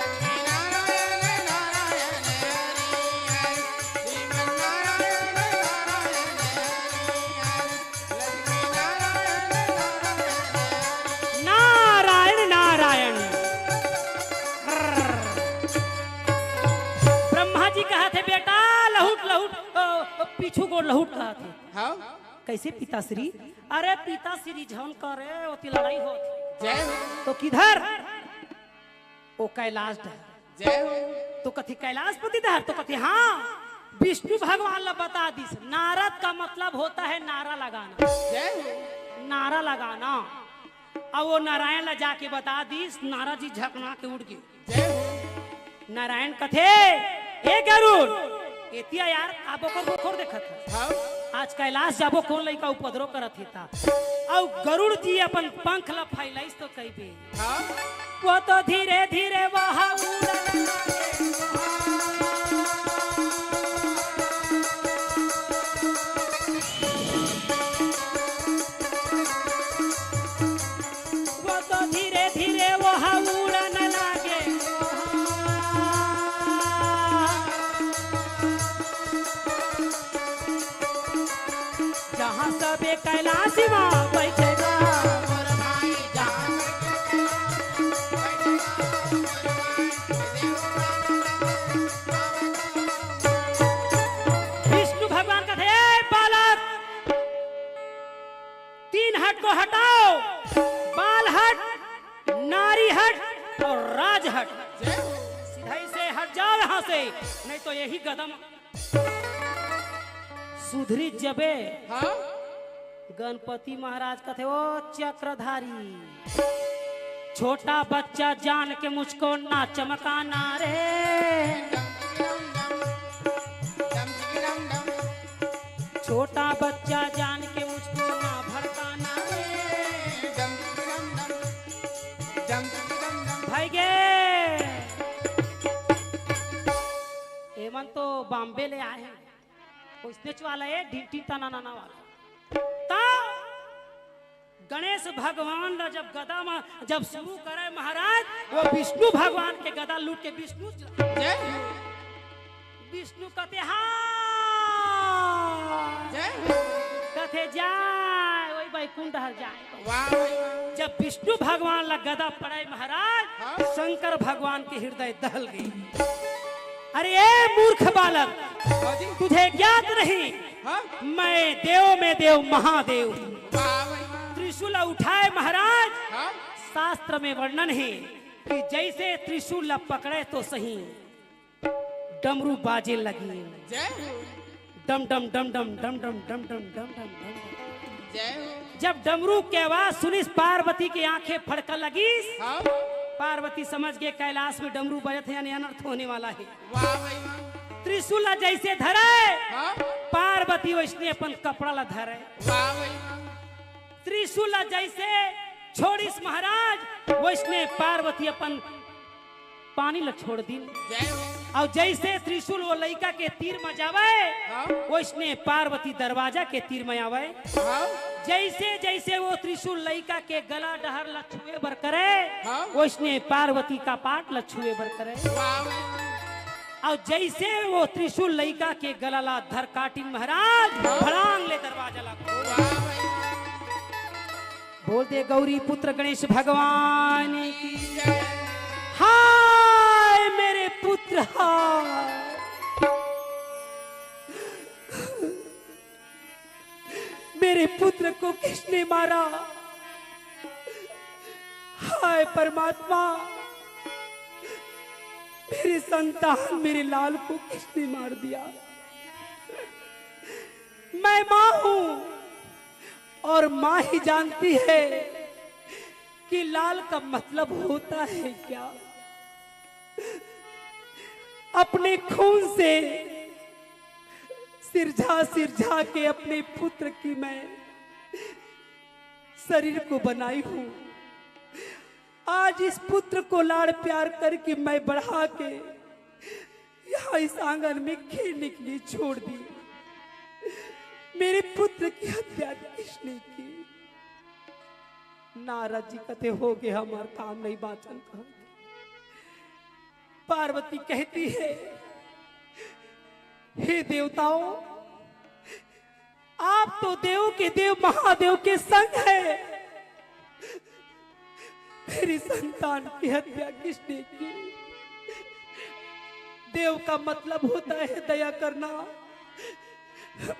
पीछू गोड़ लहुट कहत हे। हाँ। कैसे पिताश्री? अरे पिताश्री झन करे, ओती लड़ाई होत हे। जय हो। तो किधर? ओ कैलाश डहर। जय हो। तो कथे कैलाशपति डहर, तो कथे हाँ, विष्णु भगवान ला बता दिस। नारद का मतलब होता है नारा लगाना। जय हो। नारा लगाना। अब वो नारायण ला जाके बता दिस, नारद जी झकना के उड़ गे। जय हो। नारायण कथे, "ए गरुड़, एतिया यार का बोखर बोखर देखत हस? हाँ। आज कैलाश जाबो, कोन लइका उपद्रव करत हे ता?" अउ गरुड़ जी अपन पंख ला फैलाइस तो कहिबे, हाँ। वो तो धीरे धीरे वहाँ उड़न लगे। वो तो धीरे धीरे वहाँ उड़न लगे। जहाँ सबे कैलाश माँ बैठेगा। विष्णु भगवान कथे, "ए बालक, तीन हट को हटाओ, बाल हट, नारी हट और राज हट। सीधा ही से हट जाओ यहाँ से, नहीं तो यही गदम सुधरी जबे।" हाँ? गणपति महाराज कथे, "ओ चक्रधारी, छोटा बच्चा जान के मुझको ना चमकाना रे, छोटा बच्चा जान के मुझको ना भड़काना रे।" भाई गे, एमन तो बॉम्बे ले आए हैं। वैसने वाला ये ढिंटी तना नाना वाला। ता गणेश भगवान ला जब गदा में जब शुरू करे महाराज, वो विष्णु भगवान के गदा लूट के विष्णु, जय हो। विष्णु कथे, "हाँ।" जय हो। कथे, "जाए, वही बैकुंठ हर जाए।" वाह भाई वाह। जब विष्णु भगवान ला गदा पड़े महाराज, हाँ। शंकर भगवान के हृदय दहल गई। "अरे ए मूर्ख बालक, हाँ जी। तुझे ज्ञात नहीं, हाँ। मैं देव में देव महादेव हूँ।" वाह भाई वाह। त्रिशूल उठाए महाराज, हाँ। शास्त्र में वर्णन है कि जैसे त्रिशूल ला पकड़े तो सही, डमरू बाजे लगी। जय हो। डम डम डम डम डम डम डम डम डम डम डम। जय हो। जब डमरू के आवाज सुनिस, पार्वती के आंखें फड़का लगिस। हाँ। पार्वती समझ गे कैलाश में डमरू बजत हे, यानी अनर्थ होने वाला है। वाह भाई वाह। त्रिशूल ला जैसे धरे, हाँ। पार्वती वैसने अपन कपड़ा ला धरे। वाह भाई वाह। त्रिशूल ला जैसे छोड़िस महाराज, वैसने पार्वती अपन पानी ला छोड़ दिन। जय हो। अउ जैसे त्रिशूल वो लइका के तीर में जावे, हाँ। वैसने पार्वती दरवाजा के तीर में आवे। हाँ। जैसे जैसे वो त्रिशूल लइका के गला डहर ला छुए बर करे, हाँ। वैसने पार्वती कपाट ला छुए बर करे। वाह। अउ जैसे वो त्रिशूल लइका के गला ला धर काटिन महाराज, हाँ। फड़ांग ले दरवाजा ला खोल। वाह। बोल दे गौरी पुत्र गणेश भगवान की। हाय मेरे पुत्र, हाय। मेरे पुत्र को किसने मारा? हाय परमात्मा, मेरी संतान, मेरे लाल को किसने मार दिया? मैं माँ हूँ और माँ ही जानती है कि लाल का मतलब होता है क्या। अपने खून से सिरझा सिरझा के अपने पुत्र की मैं शरीर को बनाई हूँ। आज इस पुत्र को लाड़ प्यार करके मैं बढ़ा के यहाँ इस आंगन में खेलने के लिए छोड़ दी। मेरे पुत्र की हत्या किसने की? नारद जी कथे, "हो गे हमार काम नहीं बाचन।" कहा पार्वती कहती है, "हे देवताओं, आप तो देव के देव महादेव के संग है, मेरी संतान की हत्या किसने की?" देव का मतलब होता है दया करना।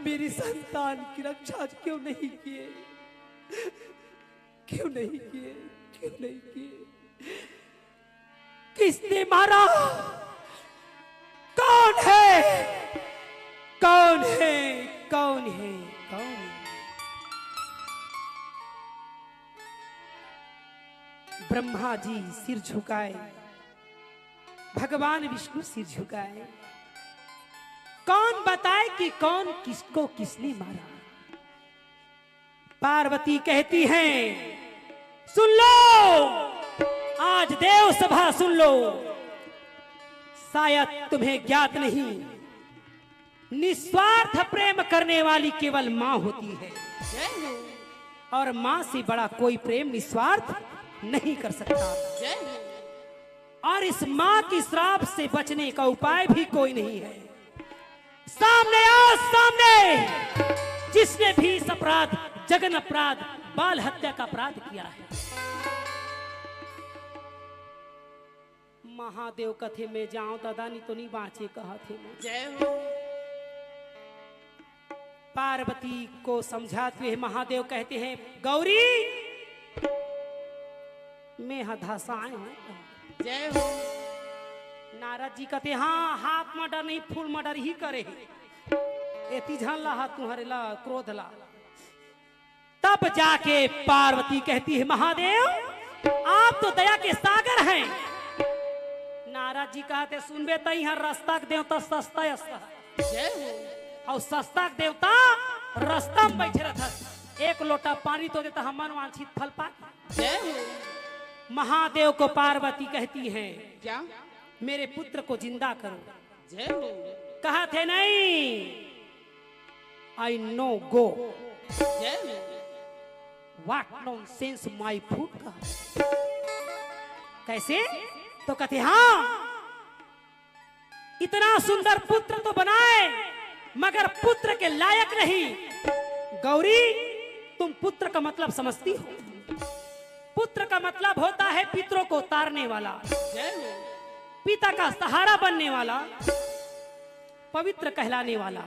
मेरी संतान की रक्षा क्यों नहीं किए? क्यों नहीं किए? क्यों नहीं किए? किसने मारा? कौन है? कौन है? कौन है? कौन है? ब्रह्मा जी सिर झुकाए, भगवान विष्णु सिर झुकाए। कौन बताए कि कौन किसको किसने मारा? पार्वती कहती हैं, सुन लो, आज देव सभा सुन लो, शायद तुम्हें ज्ञात नहीं, निस्वार्थ प्रेम करने वाली केवल माँ होती है, और माँ से बड़ा कोई प्रेम निस्वार्थ नहीं कर सकता। और इस माँ की श्राप से बचने का उपाय भी कोई नहीं है। सामने आओ, सामने, जिसने भी इस अपराध, जघन्य अपराध, बाल हत्या का अपराध किया है। महादेव कथे, मैं जाऊं दादा, नहीं तो नहीं बाँचे, कहत हे मैं। जय हो। पार्वती को समझाते हुए महादेव कहते हैं, गौरी, मैं ह धसाए हूँ। जय हो। नारद जी कहते, हाँ, half murder नहीं, full murder ही करे हे। एती झन ला हा तुम्हारे ला क्रोध ला। तब जाके पार्वती कहती है, महादेव, आप तो दया के सागर हैं। नारद जी कहते, सुनबे, तई हर रस्ता के देवता सस्ता अस्ता। जय हो। और सस्ता के देवता रस्ता में बैठे रहता, एक लोटा पानी तो देता, हमन वांछित फल पा। जय हो। महादेव को पार्वती कहती है, क्या? मेरे पुत्र को जिंदा करो। जय हो। कहत हे, नहीं, I no go। जय हो। What nonsense, my foot का। कैसे? तो कहते, हाँ, इतना सुंदर पुत्र तो बनाए, मगर पुत्र के लायक नहीं। गौरी, तुम पुत्र का मतलब समझती हो? पुत्र का मतलब होता है पितरों को तारने वाला, जय हो। पिता का सहारा बनने वाला, पवित्र कहलाने वाला।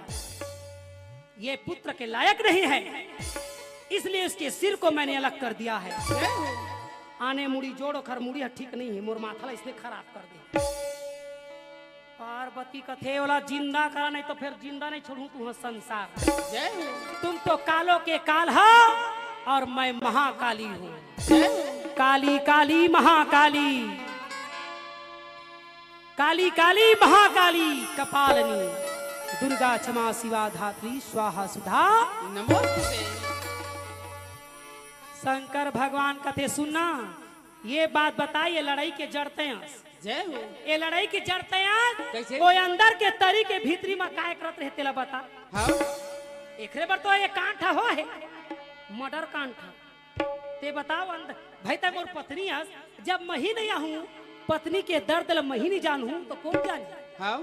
ये पुत्र के लायक नहीं है, इसलिए उसके सिर को मैंने अलग कर दिया है। जय हो। आने मुड़ी जोड़, ओखर मुड़ी ह ठीक नहीं है, मोर माथा ला इसने खराब कर दे। पार्वती कथे, ओला जिंदा करा, नहीं तो फिर जिंदा नहीं छोड़ूं तुंहर संसार। जय हो। तुम तो कालों के काल हो और मैं महाकाली हूँ। जय हो। काली काली महाकाली, काली काली महाकाली कपालिनी, दुर्गा क्षमा शिवा धात्री स्वाहा सुधा नमोस्तुते। शंकर भगवान कथे, सुनना, ये बात बताई, ये लड़ाई के जड़ तैं अस। जय हो। ये लड़ाई के जड़ तैं अस। कैसे? वो अंदर के तरी के भीतरी में काय करत रहे, तेला बता। हाँ। एकरे बर तो ये कांड हो हे, murder कांड। ते बताओ अंदर, भाई, तैं मोर पत्नी अस, जब मही नहीं आहूं, पत्नी के दर्द ल मही नहीं जानहूं, तो कौन जानी? हाँ।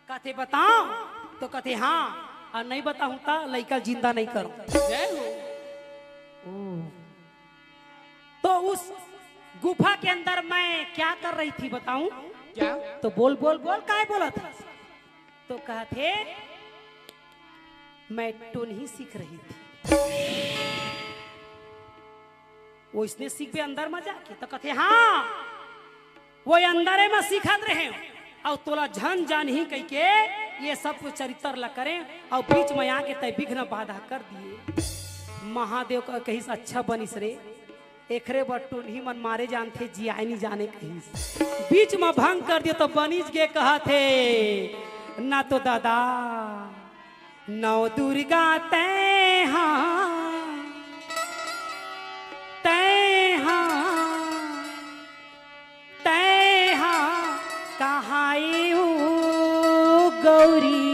कथे बताओ, तो कथे हाँ, और नहीं बताऊं ता लइका जिंदा नहीं करूं। जय हो। ओ। तो उस गुफा के अंदर मैं क्या कर रही थी बताऊं? क्या? तो बोल, बोल, बोल, काय बोलत हे? तो कहत हे, मैं टोनही सीख रही थी। वो इसने सीखबे अंदर में जाके, तो कहते, हाँ, वो अंदरे में सीखत रहे, और तोला झन जानही कहिके ये सब कुछ चरित्र ला करें, और बीच में आके तैं विघ्न बाधा कर दिए। महादेव का कहिस, अच्छा बनिस रे, एकरे बर टोनही मन मारे जानथे, जियाए नी जाने कहिस। बीच म भंग कर दियो तो बनिस गे कहत हे, ना तो दादा, नौ दुर्गा तैं हा, तैं हा, तैं हा, कहाँ ए ओ गौरी?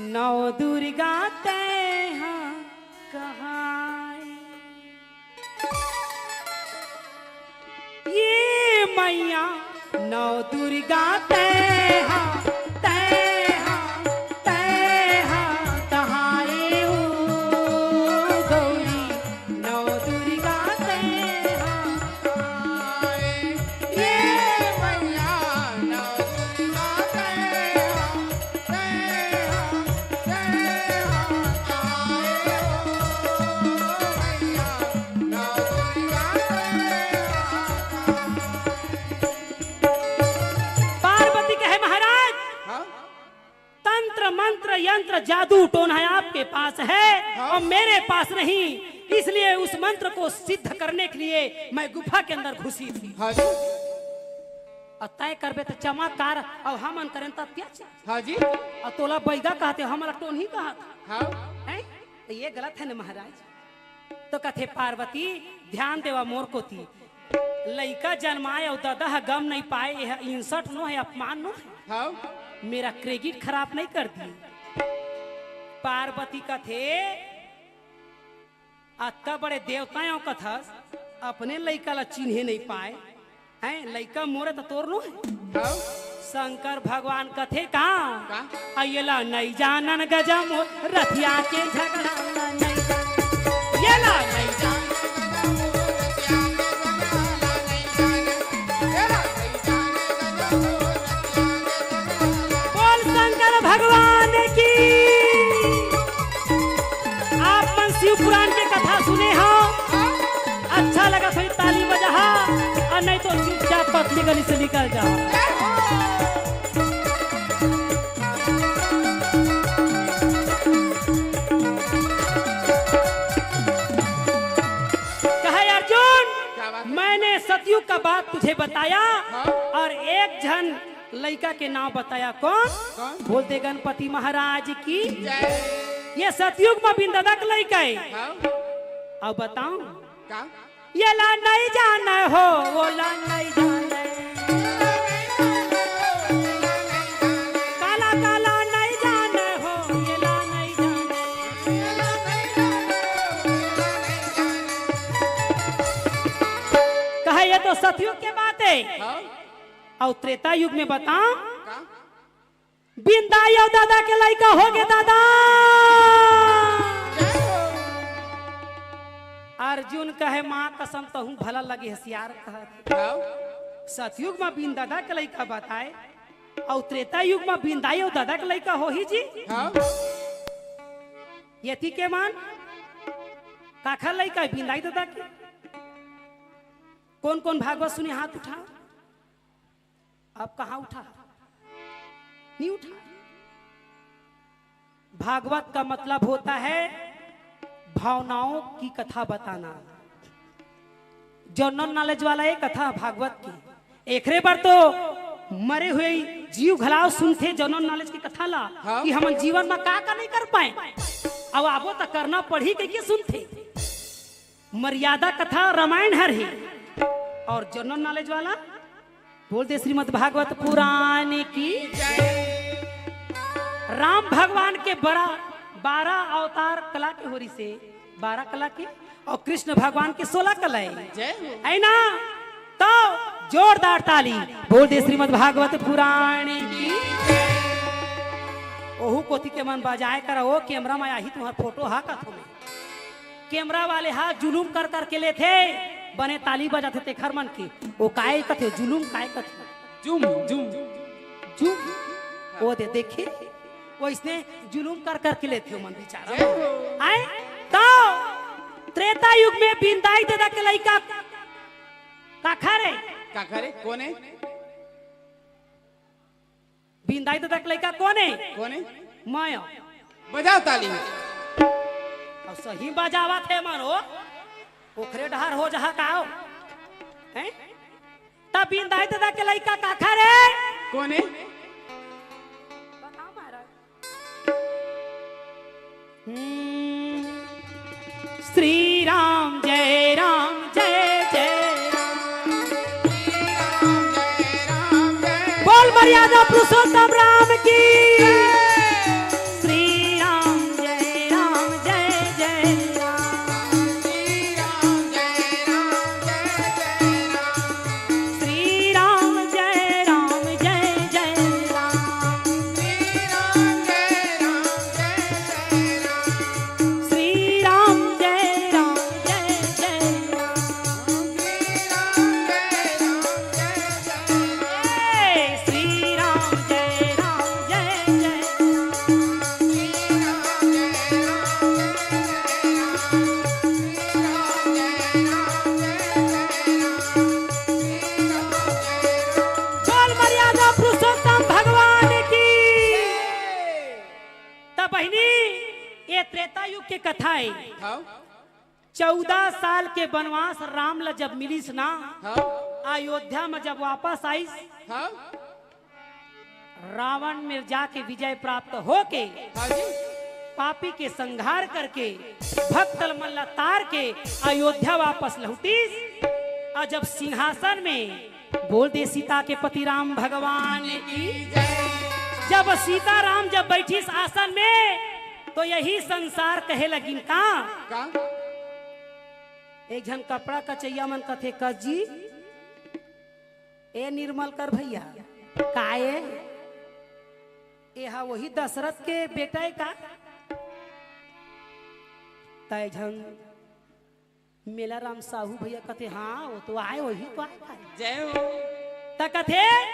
नौ दुर्गा तैं हा कहाँ ए? ये मैया नौ दुर्गा तैं हा, तैं हा, तैं हा, कहाँ ए ओ गौरी? नौ दुर्गा तैं हा कहाँ ए? ये मैया नौ दुर्गा तैं हा और मेरे पास नहीं, इसलिए उस मंत्र को सिद्ध करने के लिए मैं गुफा के अंदर घुसी थी। हाँ जी। और तय करबे तो चमत्कार, और हमन करेन त अत्याचार। हाँ जी। और तोला बैगा कहते, हमला टोनही कहत। हाँ। हैं? तो ये गलत है ना महाराज? तो कथे पार्वती, ध्यान देवा मोर कोती, लइका जन्माए अउ ददा ह गम नहीं पाए, यह insult नो है, अपमान नो है। हाँ। मेरा credit खराब नहीं कर दिए। पार्वती कथे, अतका बड़े देवता हो कथस, अपने लइका ला चिन्हे नहीं पाए, हैं? लइका मोरे त तोर नो है। हाँ। शंकर भगवान कथे का? का? आ ये ला नहीं जानन गजम रथिया के झगड़ा ला नहीं। ये ला नहीं जानन। बोल शंकर भगवान की। आप मन शिव पुराण के कथा सुने हो, अच्छा लगा तो ताली बजा, और नहीं तो चुपचाप पतली गली से निकल जाओ। कहे अर्जुन, क्या बात है? मैंने सतयुग का बात तुझे बताया, हाँ। और एक झन लइका के नाम बताया, कौन? कौन? बोल दे गणपति महाराज की। जय। ये सतयुग में बिन ददा के लइका है। हाँ। अब बताओ। का? ये ला नहीं जाने हो, वो ला नहीं जाने। काला काला नहीं जाने हो, ये ला नहीं जाने। कहे ये तो सतयुग के बात है। हाँ। और त्रेता युग में बताओ, का? बिंदाई अउ दादा के लइका होगे दादा। अर्जुन कहे, माँ कसम, तहूँ भला लगे हसियार कहत। हाँ। सतयुग म बिन दादा के लइका बताए, अउ त्रेता युग म बिंदाई अउ दादा के लइका होही जी। हाँ। यति के मन काखर लइका बिंदाई दादा के? कोन कोन भागवत सुने हाथ उठा। अब कहाँ उठा? नहीं उठा। भागवत का मतलब होता है भावनाओं की कथा बताना। जनरल नॉलेज वाला ये कथा भागवत की। एकरे बर तो मरे हुए जीव घलाव सुनथे जनरल नॉलेज की कथा ला, हाँ। कि हमन जीवन में का का नहीं कर पाए, अब आबो त करना पड़ही कहिके सुनथे। मर्यादा कथा रामायण हर ही। और जनरल नॉलेज वाला बोल दे श्रीमद भागवत पुराण की। राम भगवान के बड़ा बारह अवतार कला के होरी से, बारह कला के, और कृष्ण भगवान के सोलह कला है। जय हो। है ना? तो जोरदार ताली बोल दे श्रीमद भागवत पुराण की। ओहू कोती के मन बजाए कर, ओ कैमरा में आही तुम्हार फोटो हा कथो में। कैमरा वाले हा जुलूम कर कर के लेथे, बने ताली बजाथे तेखर मन के। ओ काय कथे, जुलूम काय कथे? जुम, जुम। जुम। ओ दे देखे, ओ इसने जुलूम कर कर के लेथे मन बिचारा। जय हो। आए तो त्रेता युग में बिंदाई दादा के लइका काखर हे? काखर हे? कोन हे? बिंदाई दादा के लइका कोन हे? कोन हे? मैं। बजाओ ताली। अब सही बजावत हे मानो, ओखरे डहर हो जहा का हो? हैं? तब बिंदाई दादा के लइका काखर हे? कोन हे? बताओ महाराज। हम्म। श्री राम जय राम जय जय राम। बोल मर्यादा पुरुषोत्तम राम की। श्री राम जय राम जय जय राम। श्री राम जय राम जय जय राम। श्री राम जय राम जय जय राम। श्री राम जय राम जय जय राम। श्री राम जय राम जय जय के कथा हे। हाँ। चौदह साल के बनवास राम ल जब मिलिस ना, हाँ। अयोध्या म जब वापस आइस, हाँ। रावण मेर जाके विजय प्राप्त होके, हाँ जी। पापी के संहार करके, भक्त मन ला तार के अयोध्या वापस लहुटिस। अउ जब सिंहासन में, बोल दे सीता के पति राम भगवान की। जब सीता राम जब बैठिस आसन में, तो यही संसार कहे लगिन का? का? एक झन कपड़ा कचैया मन कथे, "कस जी, ए निर्मल कर भैया, का ए? एहा वही दशरथ के बेटा ए का?" त एक झन मेला राम साहू भैया कथे, "हाँ, वो तो आए, वही तो आए।" जय हो। त कथे,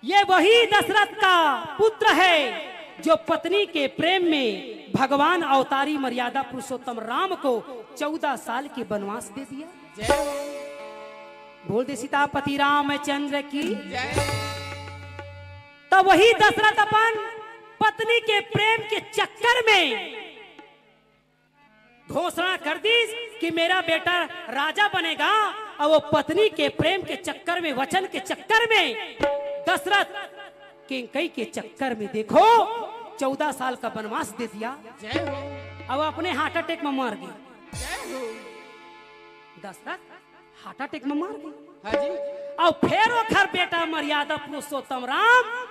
"ये वही दशरथ का पुत्र है, जो पत्नी के प्रेम में भगवान अवतारी मर्यादा पुरुषोत्तम राम को चौदह साल की बनवास दे दिया।" जय हो। बोल दे सीतापति रामचंद्र की। जय। तब वही दशरथ अपन पत्नी के प्रेम के चक्कर में घोषणा कर दीस कि मेरा बेटा राजा बनेगा, अउ वो पत्नी के प्रेम के चक्कर में, वचन के चक्कर में, दशरथ कैकई के चक्कर में, देखो, चौदह साल का बनवास दे दिया। जय हो। अउ अपने heart attack में मर गे। जय हो। दशरथ heart attack में मर गे। हाँ जी। अउ फेर ओखर बेटा मर्यादा पुरुषोत्तम राम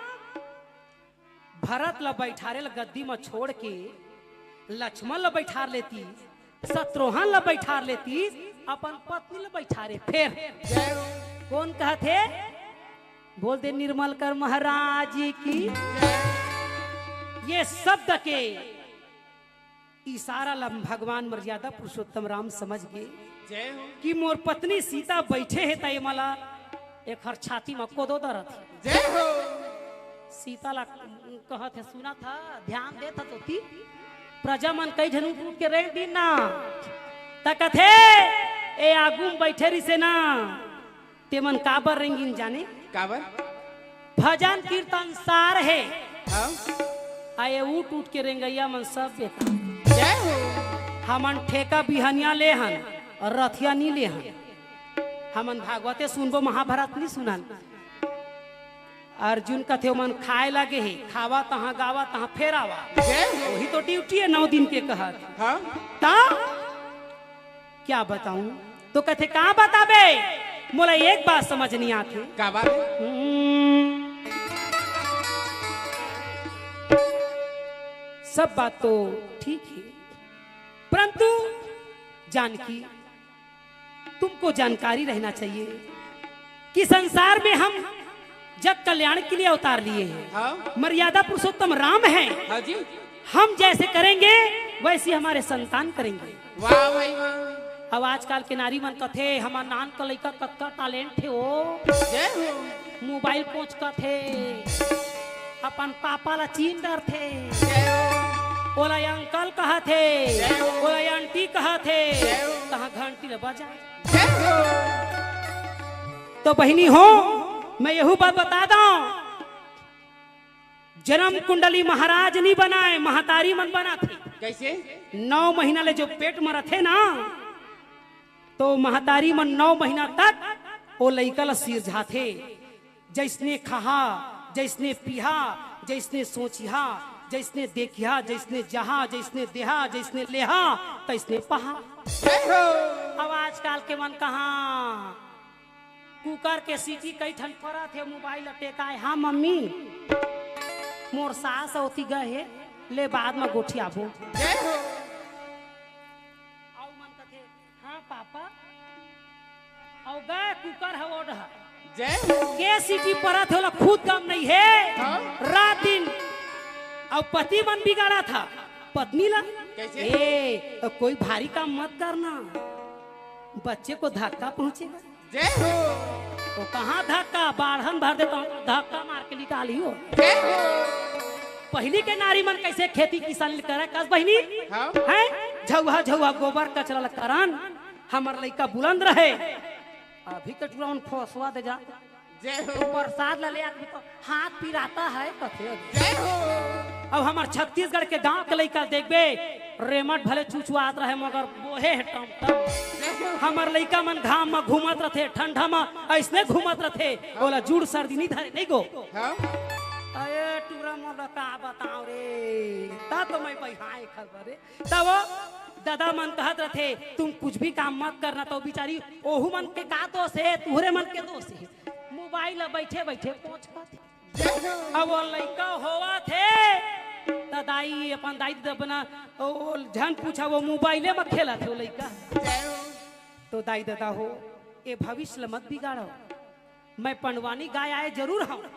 भरत ल बैठारे ल गद्दी म छोड़ के लक्ष्मण ल बैठार लेतिस, शत्रुघ्न ल बैठार लेतिस, अपन पत्नी ल बैठारे। फेर जय हो। कोन कहत हे? बोल दे निर्मल कर महाराज की। जय। ये शब्द के इशारा ल भगवान मर्यादा पुरुषोत्तम राम समझ गे। जय हो। कि मोर पत्नी सीता बैठे हे, त ये मोला एखर छाती म कोदो दरत हे। जय हो। सीता ला कहत हे, सुनत हस, ध्यान देत हस तोती? प्रजा मन कई झन उठ उठ के रेंग दिन ना, त कथे, "ए आगू म बैठे रिसे ना, ते मन काबर रेंगिन जाने?" काबर? भजन कीर्तन सार हे। हाँ। अउ ये उठ उठ के रेंगइया मन सब बेकार। जय हो। हमन ठेका बिहनिया ले हन अउ रतिहा नी ले हन। हमन भागवते सुनबो, महाभारत नी सुनन। अर्जुन कथे, "ओमन खाए लगे हे, खावा तहाँ, गावा तहाँ, फेर आवा।" जय हो। वही तो duty हे नौ दिन के कहत। हाँ। त क्या बताऊं? तो कथे, "का बताबे? मोला एक बात समझ नहीं आथे।" का बात? हम्म, सब बात तो ठीक हे, परंतु जानकी, तुमको जानकारी रहना चाहिए कि संसार में हम जग कल्याण के लिए अवतार लिए हैं। हाँ। मर्यादा पुरुषोत्तम राम हैं। हाँ जी। हम जैसे करेंगे, वैसे हमारे संतान करेंगे। वाह भाई वाह। अब आजकल के नारी मन कथे, "हमर नान का लइका कतका talent हे ओ।" जय हो। Mobile कोचकथे, अपन पापा ला चीन डरथे। जय हो। ओला uncle कहथे, जय हो। ओला aunty कहथे। जय हो। तहाँ घंटी ला बजा। जय हो। तो बहिनी हो, मैं यहू बात बता दंव, जनम कुंडली महाराज नी बनाय, महतारी मन बनाथे। कैसे? नौ महीना ले जो पेट म रथे ना, तो महतारी मन नौ महीना तक ओ लइका ल सिरजाथे। जइसने खहा, जइसने पिहा, जइसने सोचिहा, जइसने देखिहा, जइसने जहा, जइसने देहा, जइसने लेहा, तइसने पहा। जय हो। अब आजकल के मन कहाँ कुकर के सीटी कई ठन परत हे, mobile ल टेकाय, "हाँ मम्मी, मोर सास ओती गे हे, ले बाद म गोठियाबो।" जय हो। अउ मन कथे, "हाँ पापा, अउ गे कुकर ह ओढ़।" जय हो। के सीटी परत हे, ओला खुद गम नइ हे। हाँ। रात दिन अउ पति मन बिगाड़थे पत्नी ला। कैसे? "ए, कोई भारी काम मत करना, बच्चे को धक्का पहुंचेगा।" जय हो। ओ कहाँ धक्का, बाढ़न भर देता हूँ, धक्का मार के निकाली हो। जय हो। पहिली के नारी मन कइसे खेती किसानी करे, कस बहिनी? हाँ। हैं? झउहा झउहा गोबर कचरा ल करन, हमर लइका बुलंद रहे। अभी के टुरा मन फोसवा दे जा। जय हो। बरसात ल ले आदमी तो हाथ पिराता है, कथे। जय हो। अब हमर छत्तीसगढ़ के गांव के लइका देखबे, रेमट भले चुचुआत रहे, मगर बोहे हे टमटम। हमर लइका मन घाम म घूमत रथे, ठंडा म अइसने घूमत रथे, ओला जूड़ सर्दी नइ धरे, नइ गो। हाँ? अरे टूरा मोला का बताओ रे, ता तो मैं बइहाए खबर रे। तब वो ददा मन कहत रथे, "तुम कुछ भी काम मत करना।" तो बिचारी ओहू मन के का दोष हे, तुहरे मन के दोष हे। मोबाइल ला बइठे बइठे पोंछ खाथे। अब वो लइका होवत हे, त दाई, अपन दाई ददा बना, ओ, झन पूछा, वो मोबाइले म खेलत हे वो लइका। तो दाई ददा हो, ए भविष्य ल मत बिगाड़ो। मैं पंडवानी गाय आए जरूर हूँ,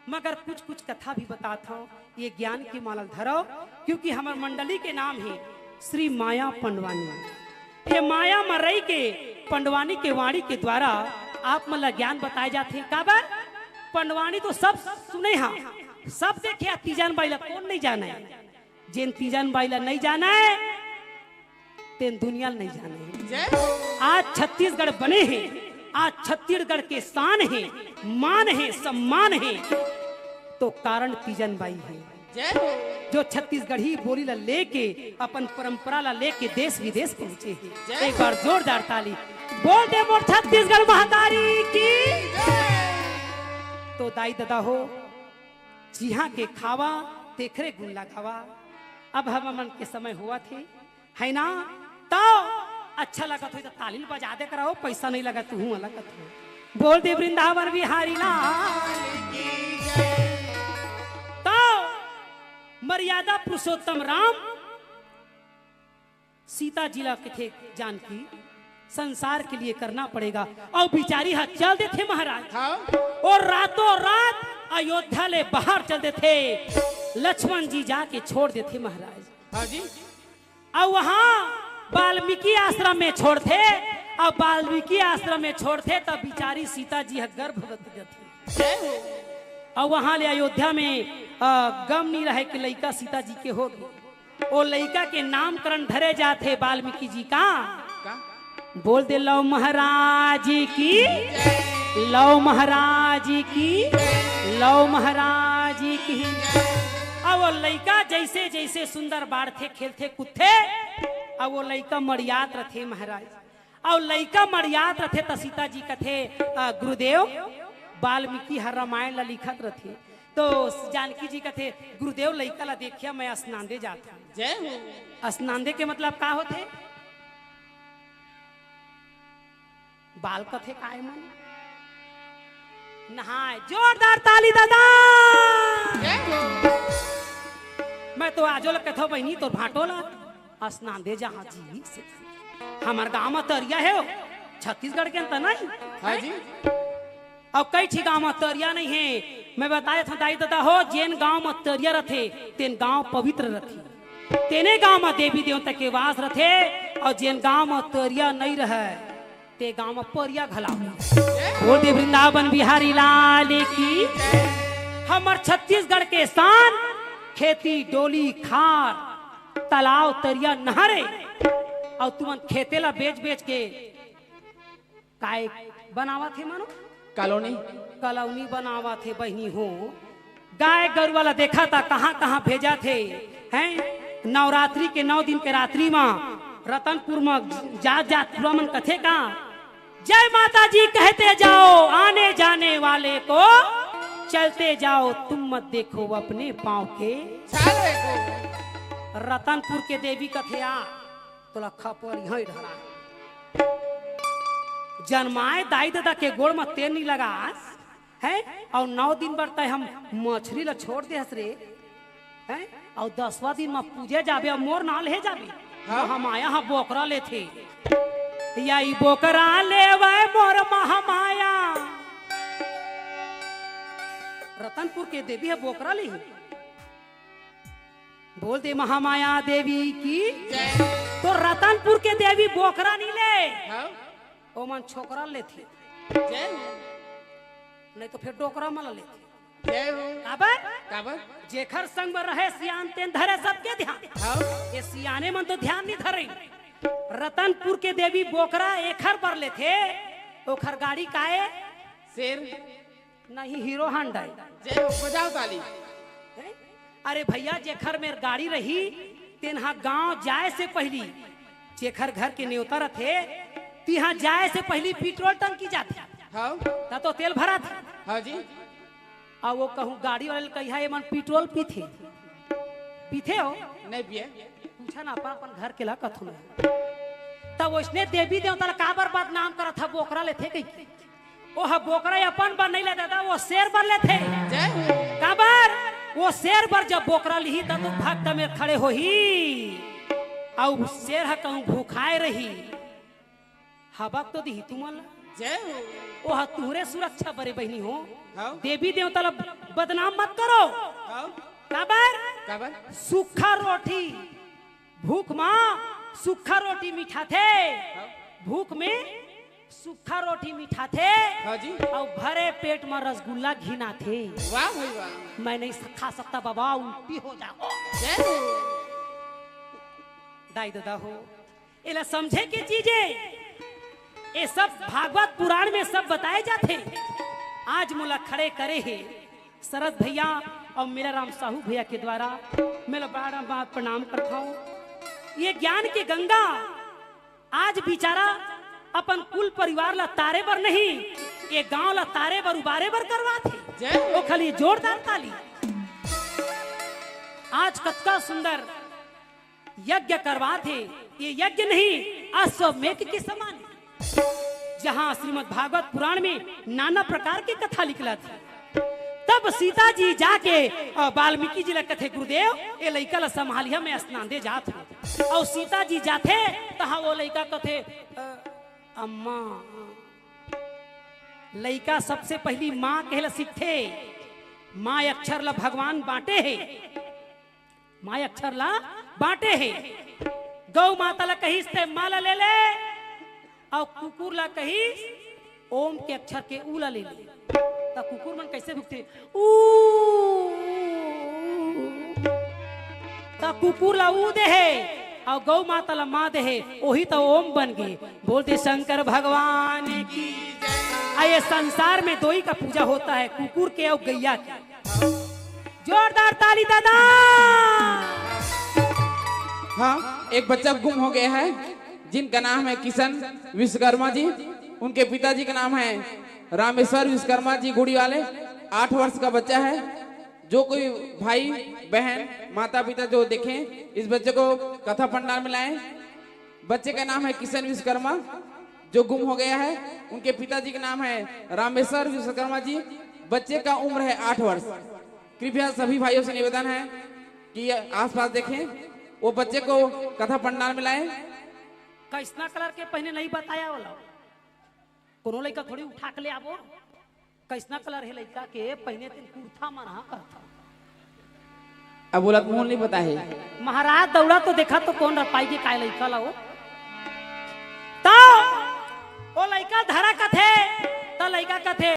मगर कुछ कुछ कथा भी बतात हूँ। ये ज्ञान के माला ल धरो, क्योंकि हमर मंडली के नाम हे श्री माया पंडवानी। ये माया म रहि के पंडवानी के वाणी के द्वारा आप मन ला ज्ञान बताए जाथे। काबर? पंडवानी तो सब सुने हा, सब देखे हा, तीजन बाई ला कोन नइ जाने? जेन तीजन बाई ला नइ जाने, तेन दुनिया ल नइ जाने। जय हो। आज छत्तीसगढ़ बने हे, आज छत्तीसगढ़ के शान हे, मान हे, सम्मान हे, तो कारण तीजन बाई हे। जय हो। जो छत्तीसगढ़ी बोली ला लेके, अपन परंपरा ला लेके देश विदेश पहुंचे हे। जय एक हो। बार जोरदार ताली बोल दे मोर छत्तीसगढ़ महतारी की। जय। तो दाई ददा हो, जिहाँ के खावा, तेखरे गुण लगावा। अब हमन के समय होवत हे, है ना? तो अच्छा लगत होही त ताली ल बजा दे करव, पैसा नइ लगत, तुहूँ लगत हो। बोल दे वृंदावन बिहारी लाल की जय। तो मर्यादा पुरुषोत्तम राम सीता जी ला कथे, "जानकी, संसार के लिए करना पड़ेगा।" अउ बिचारी ह चल देथे महाराज। हाँ। अउ रातों रात अयोध्या ले बाहर चल देथे। लक्ष्मण जी जाके छोड़ देथे महाराज। हाँ जी। अउ वहाँ वाल्मीकि आश्रम में छोड़थे, अउ वाल्मीकि आश्रम में छोड़थे, तब बिचारी सीता जी ह गर्भवती रथे। जय हो। अउ वहाँ ले अयोध्या में, अ, गम नइ रहे कि लइका सीता जी के होगे। ओ लइका के नामकरण धरे जाथे वाल्मीकि जी का। का? बोल दे लव महाराज की, लव महाराज की, लव महाराज की। अब वो लइका जइसे जइसे सुंदर बाढ़थे, खेलथे, कूदथे, अब वो लइका मड़ियात रथे महाराज। अउ लइका मड़ियात रथे त सीता जी कथे, "अ, गुरुदेव, वाल्मीकि ह रामायण ला लिखत रथे।" तो जानकी जी कथे, "गुरुदेव, लइका ला देखिया, मैं असनांदे जात हूँ।" जय हो। असनांदे के मतलब का होथे? बाल कथे काय मन? नहाय। जोरदार ताली ददा। जय हो। मैं तो आजो ल कथो बहिनी, तोर भांटो ला। असनांदे जहाँ जी से। हमर गांव म तरिया हे, छत्तीसगढ़ के अंत नहीं। हाँ जी। अउ कई ठी गांव म तरिया नइ हे। मैं बताए था दाई ददा हो, जेन गांव म तरिया रथे, तेन गांव पवित्र रथे। तेने गांव म देवी देवता के वास रथे, अउ जेन गांव म तरिया नइ रहय, ते गांव म परिया घला। बोल दे वृंदावन बिहारी लाल की। हमर छत्तीसगढ़ के शान, खेती, डोली, खार, तालाब, तरिया, नहरे, अउ तुमन खेते ला बेच बेच के काय बनावत हे मानो? कॉलोनी। कॉलोनी बनावत हे बहिनी हो। गाय गरुवा ला देखा ता कहाँ कहाँ भेजत हे, हैं? नवरात्रि के नौ दिन के रात्रि मा रतनपुर मा जात जात टूरा मन कथे का, "जय माता जी कहते जाओ, आने जाने वाले को चलते जाओ, तुम मत देखो अपने पाँव के छाले को।" रतनपुर के देवी कथे आ, तोला खपरी हई ढला। जनमाए दाई ददा के गोड़ म तेल नी लगास, हैं? अउ नौ दिन बर तय हम मछरी ल छोड़ दे हस रे, हैं? अउ दसवां दिन म पूजे जाबे अउ मोर नाल हे जाबे। हाँ। महमाया ह बोकरा लेथे। या ई बोकरा लेवे मोर महमाया। रतनपुर के देवी ह बोकरा लेही। बोल दे महामाया देवी की। जय। तो रतनपुर के देवी बोकरा नी ले। हाँ। ओमन छोकरा लेथे। जय हो। नहीं तो फिर डोकरा मन लेथे। जय हो। काबर? काबर? जेखर संग में रहे सियान तेन धरे सबके ध्यान। हाँ। ये सियाने मन तो ध्यान नहीं धरे। रतनपुर के देवी बोकरा एखर बर लेथे, ओखर गाड़ी काए? शेर। नहीं, हीरो हांडा हे। जय हो, बजाओ ताली। हैं? अरे भइया, जेखर मेर गाड़ी रही, तेन ह गांव जाए से पहिली, जेखर घर के नेवता रथे, तिहां जाए से पहिली पेट्रोल टंकी जाथे। हाँ। त तो तेल भराथे। हाँ जी। अउ वो कहूं गाड़ी वाले ल कहिहा, "एमन पेट्रोल पीथे?" पीथे हो? नहीं पिए। पूछा ना, अपन, अपन घर के ला कथों मैं। त वइसने देवी देवता ला काबर बदनाम करत ह, बोकरा लेथे कहिके? ओह बोकरा अपन बर नइ ले दादा, वो शेर बर लेथे। जय हो। काबर? वो शेर बर जब बोकरा लिही, तब तो भक्त में खड़े होही। अउ शेर ह कहूं भूखाए रही, हबक तो दिही तुमन ला। जय हो। ओह तुहरे सुरक्षा बरे बहिनी हो। हाँ। देवी देवता ला बदनाम मत करो। हाँ। काबर? काबर? सूखा रोटी, भूख मा सूखा रोटी मिठाथे। हाँ। भूख में सूखा रोटी मिठाथे। हाँ जी। अउ भरे पेट मा रसगुल्ला घिनाथे। वाह भाई वाह। मैं नहीं खा सकता बाबा, उल्टी हो जाओ। जय हो। दाई ददा हो, एला समझे के चीज हे। ये सब भागवत पुराण में सब बताए जाथे। आज मोला खड़े करे हे शरद भइया अउ मेलाराम साहू भइया के द्वारा, मैं ला बार बार प्रणाम करत हंव। ये ज्ञान के गंगा आज बिचारा अपन कुल परिवार ला तारे बर नहीं, ये गांव ला तारे बर उबारे बर करवात हे। जय हो। ओखर लिए जोरदार ताली। आज कतका सुंदर यज्ञ करवात हे। ये यज्ञ नहीं, अश्वमेध के समान हे, जहां श्रीमद् भागवत पुराण में नाना प्रकार के कथा निकलत हे। तब सीता जी जाके, अ, वाल्मीकि जी ला कथे, "गुरुदेव, ये लइका ला संभालिहा, मैं स्नान दे जात हंव।" अउ सीता जी जाथे, तहां वो लइका कथे, "अ, अम्मा।" लइका सबसे पहिली मां कहे ला सीखथे। मां अक्षर ला भगवान बांटे हे। मां अक्षर ला बांटे हे। गौ माता ला कहिस ते मां ला ले ले, अउ कुकुर ला कहिस ओम के अक्षर के ऊ ला ले ले। त कुकुर मन कइसे भुकथे? ऊ। त कुकुर ला ऊ दे हे, अउ गौ माता ला मां दे हे, ओही त ओम बन गे। बोल दे शंकर भगवान की। आ ये संसार में दोई का पूजा होता है, कुकुर के अउ गैया के। जोरदार ताली दादा। हाँ, एक बच्चा गुम हो गया है, जिनका नाम है किशन विश्वकर्मा जी। उनके पिताजी का नाम है रामेश्वर विश्वकर्मा जी गुड़ी वाले। आठ वर्ष का बच्चा है। जो कोई भाई, बहन, माता, पिता जो देखें, इस बच्चे को कथा पंडाल में लाएं। बच्चे का नाम है किशन विश्वकर्मा, जो गुम हो गया है। उनके पिताजी का नाम है रामेश्वर विश्वकर्मा जी। बच्चे का उम्र है आठ वर्ष। कृपया सभी भाइयों से निवेदन है कि ये आसपास देखें, वो बच्चे को कथा पंडाल में लाएं। कइसना कलर के पहिने नहीं बताया वाला, कोनो लइका थोड़ी उठा के ले आबो। कइसना कलर हे लइका के पहिने, तेन कुर्ता मन हा कहत हंव। अब बोला, मुंह नहीं पता है। महाराज दौड़ा तो देखा तो कोन रपाई के काय लइका ला वो।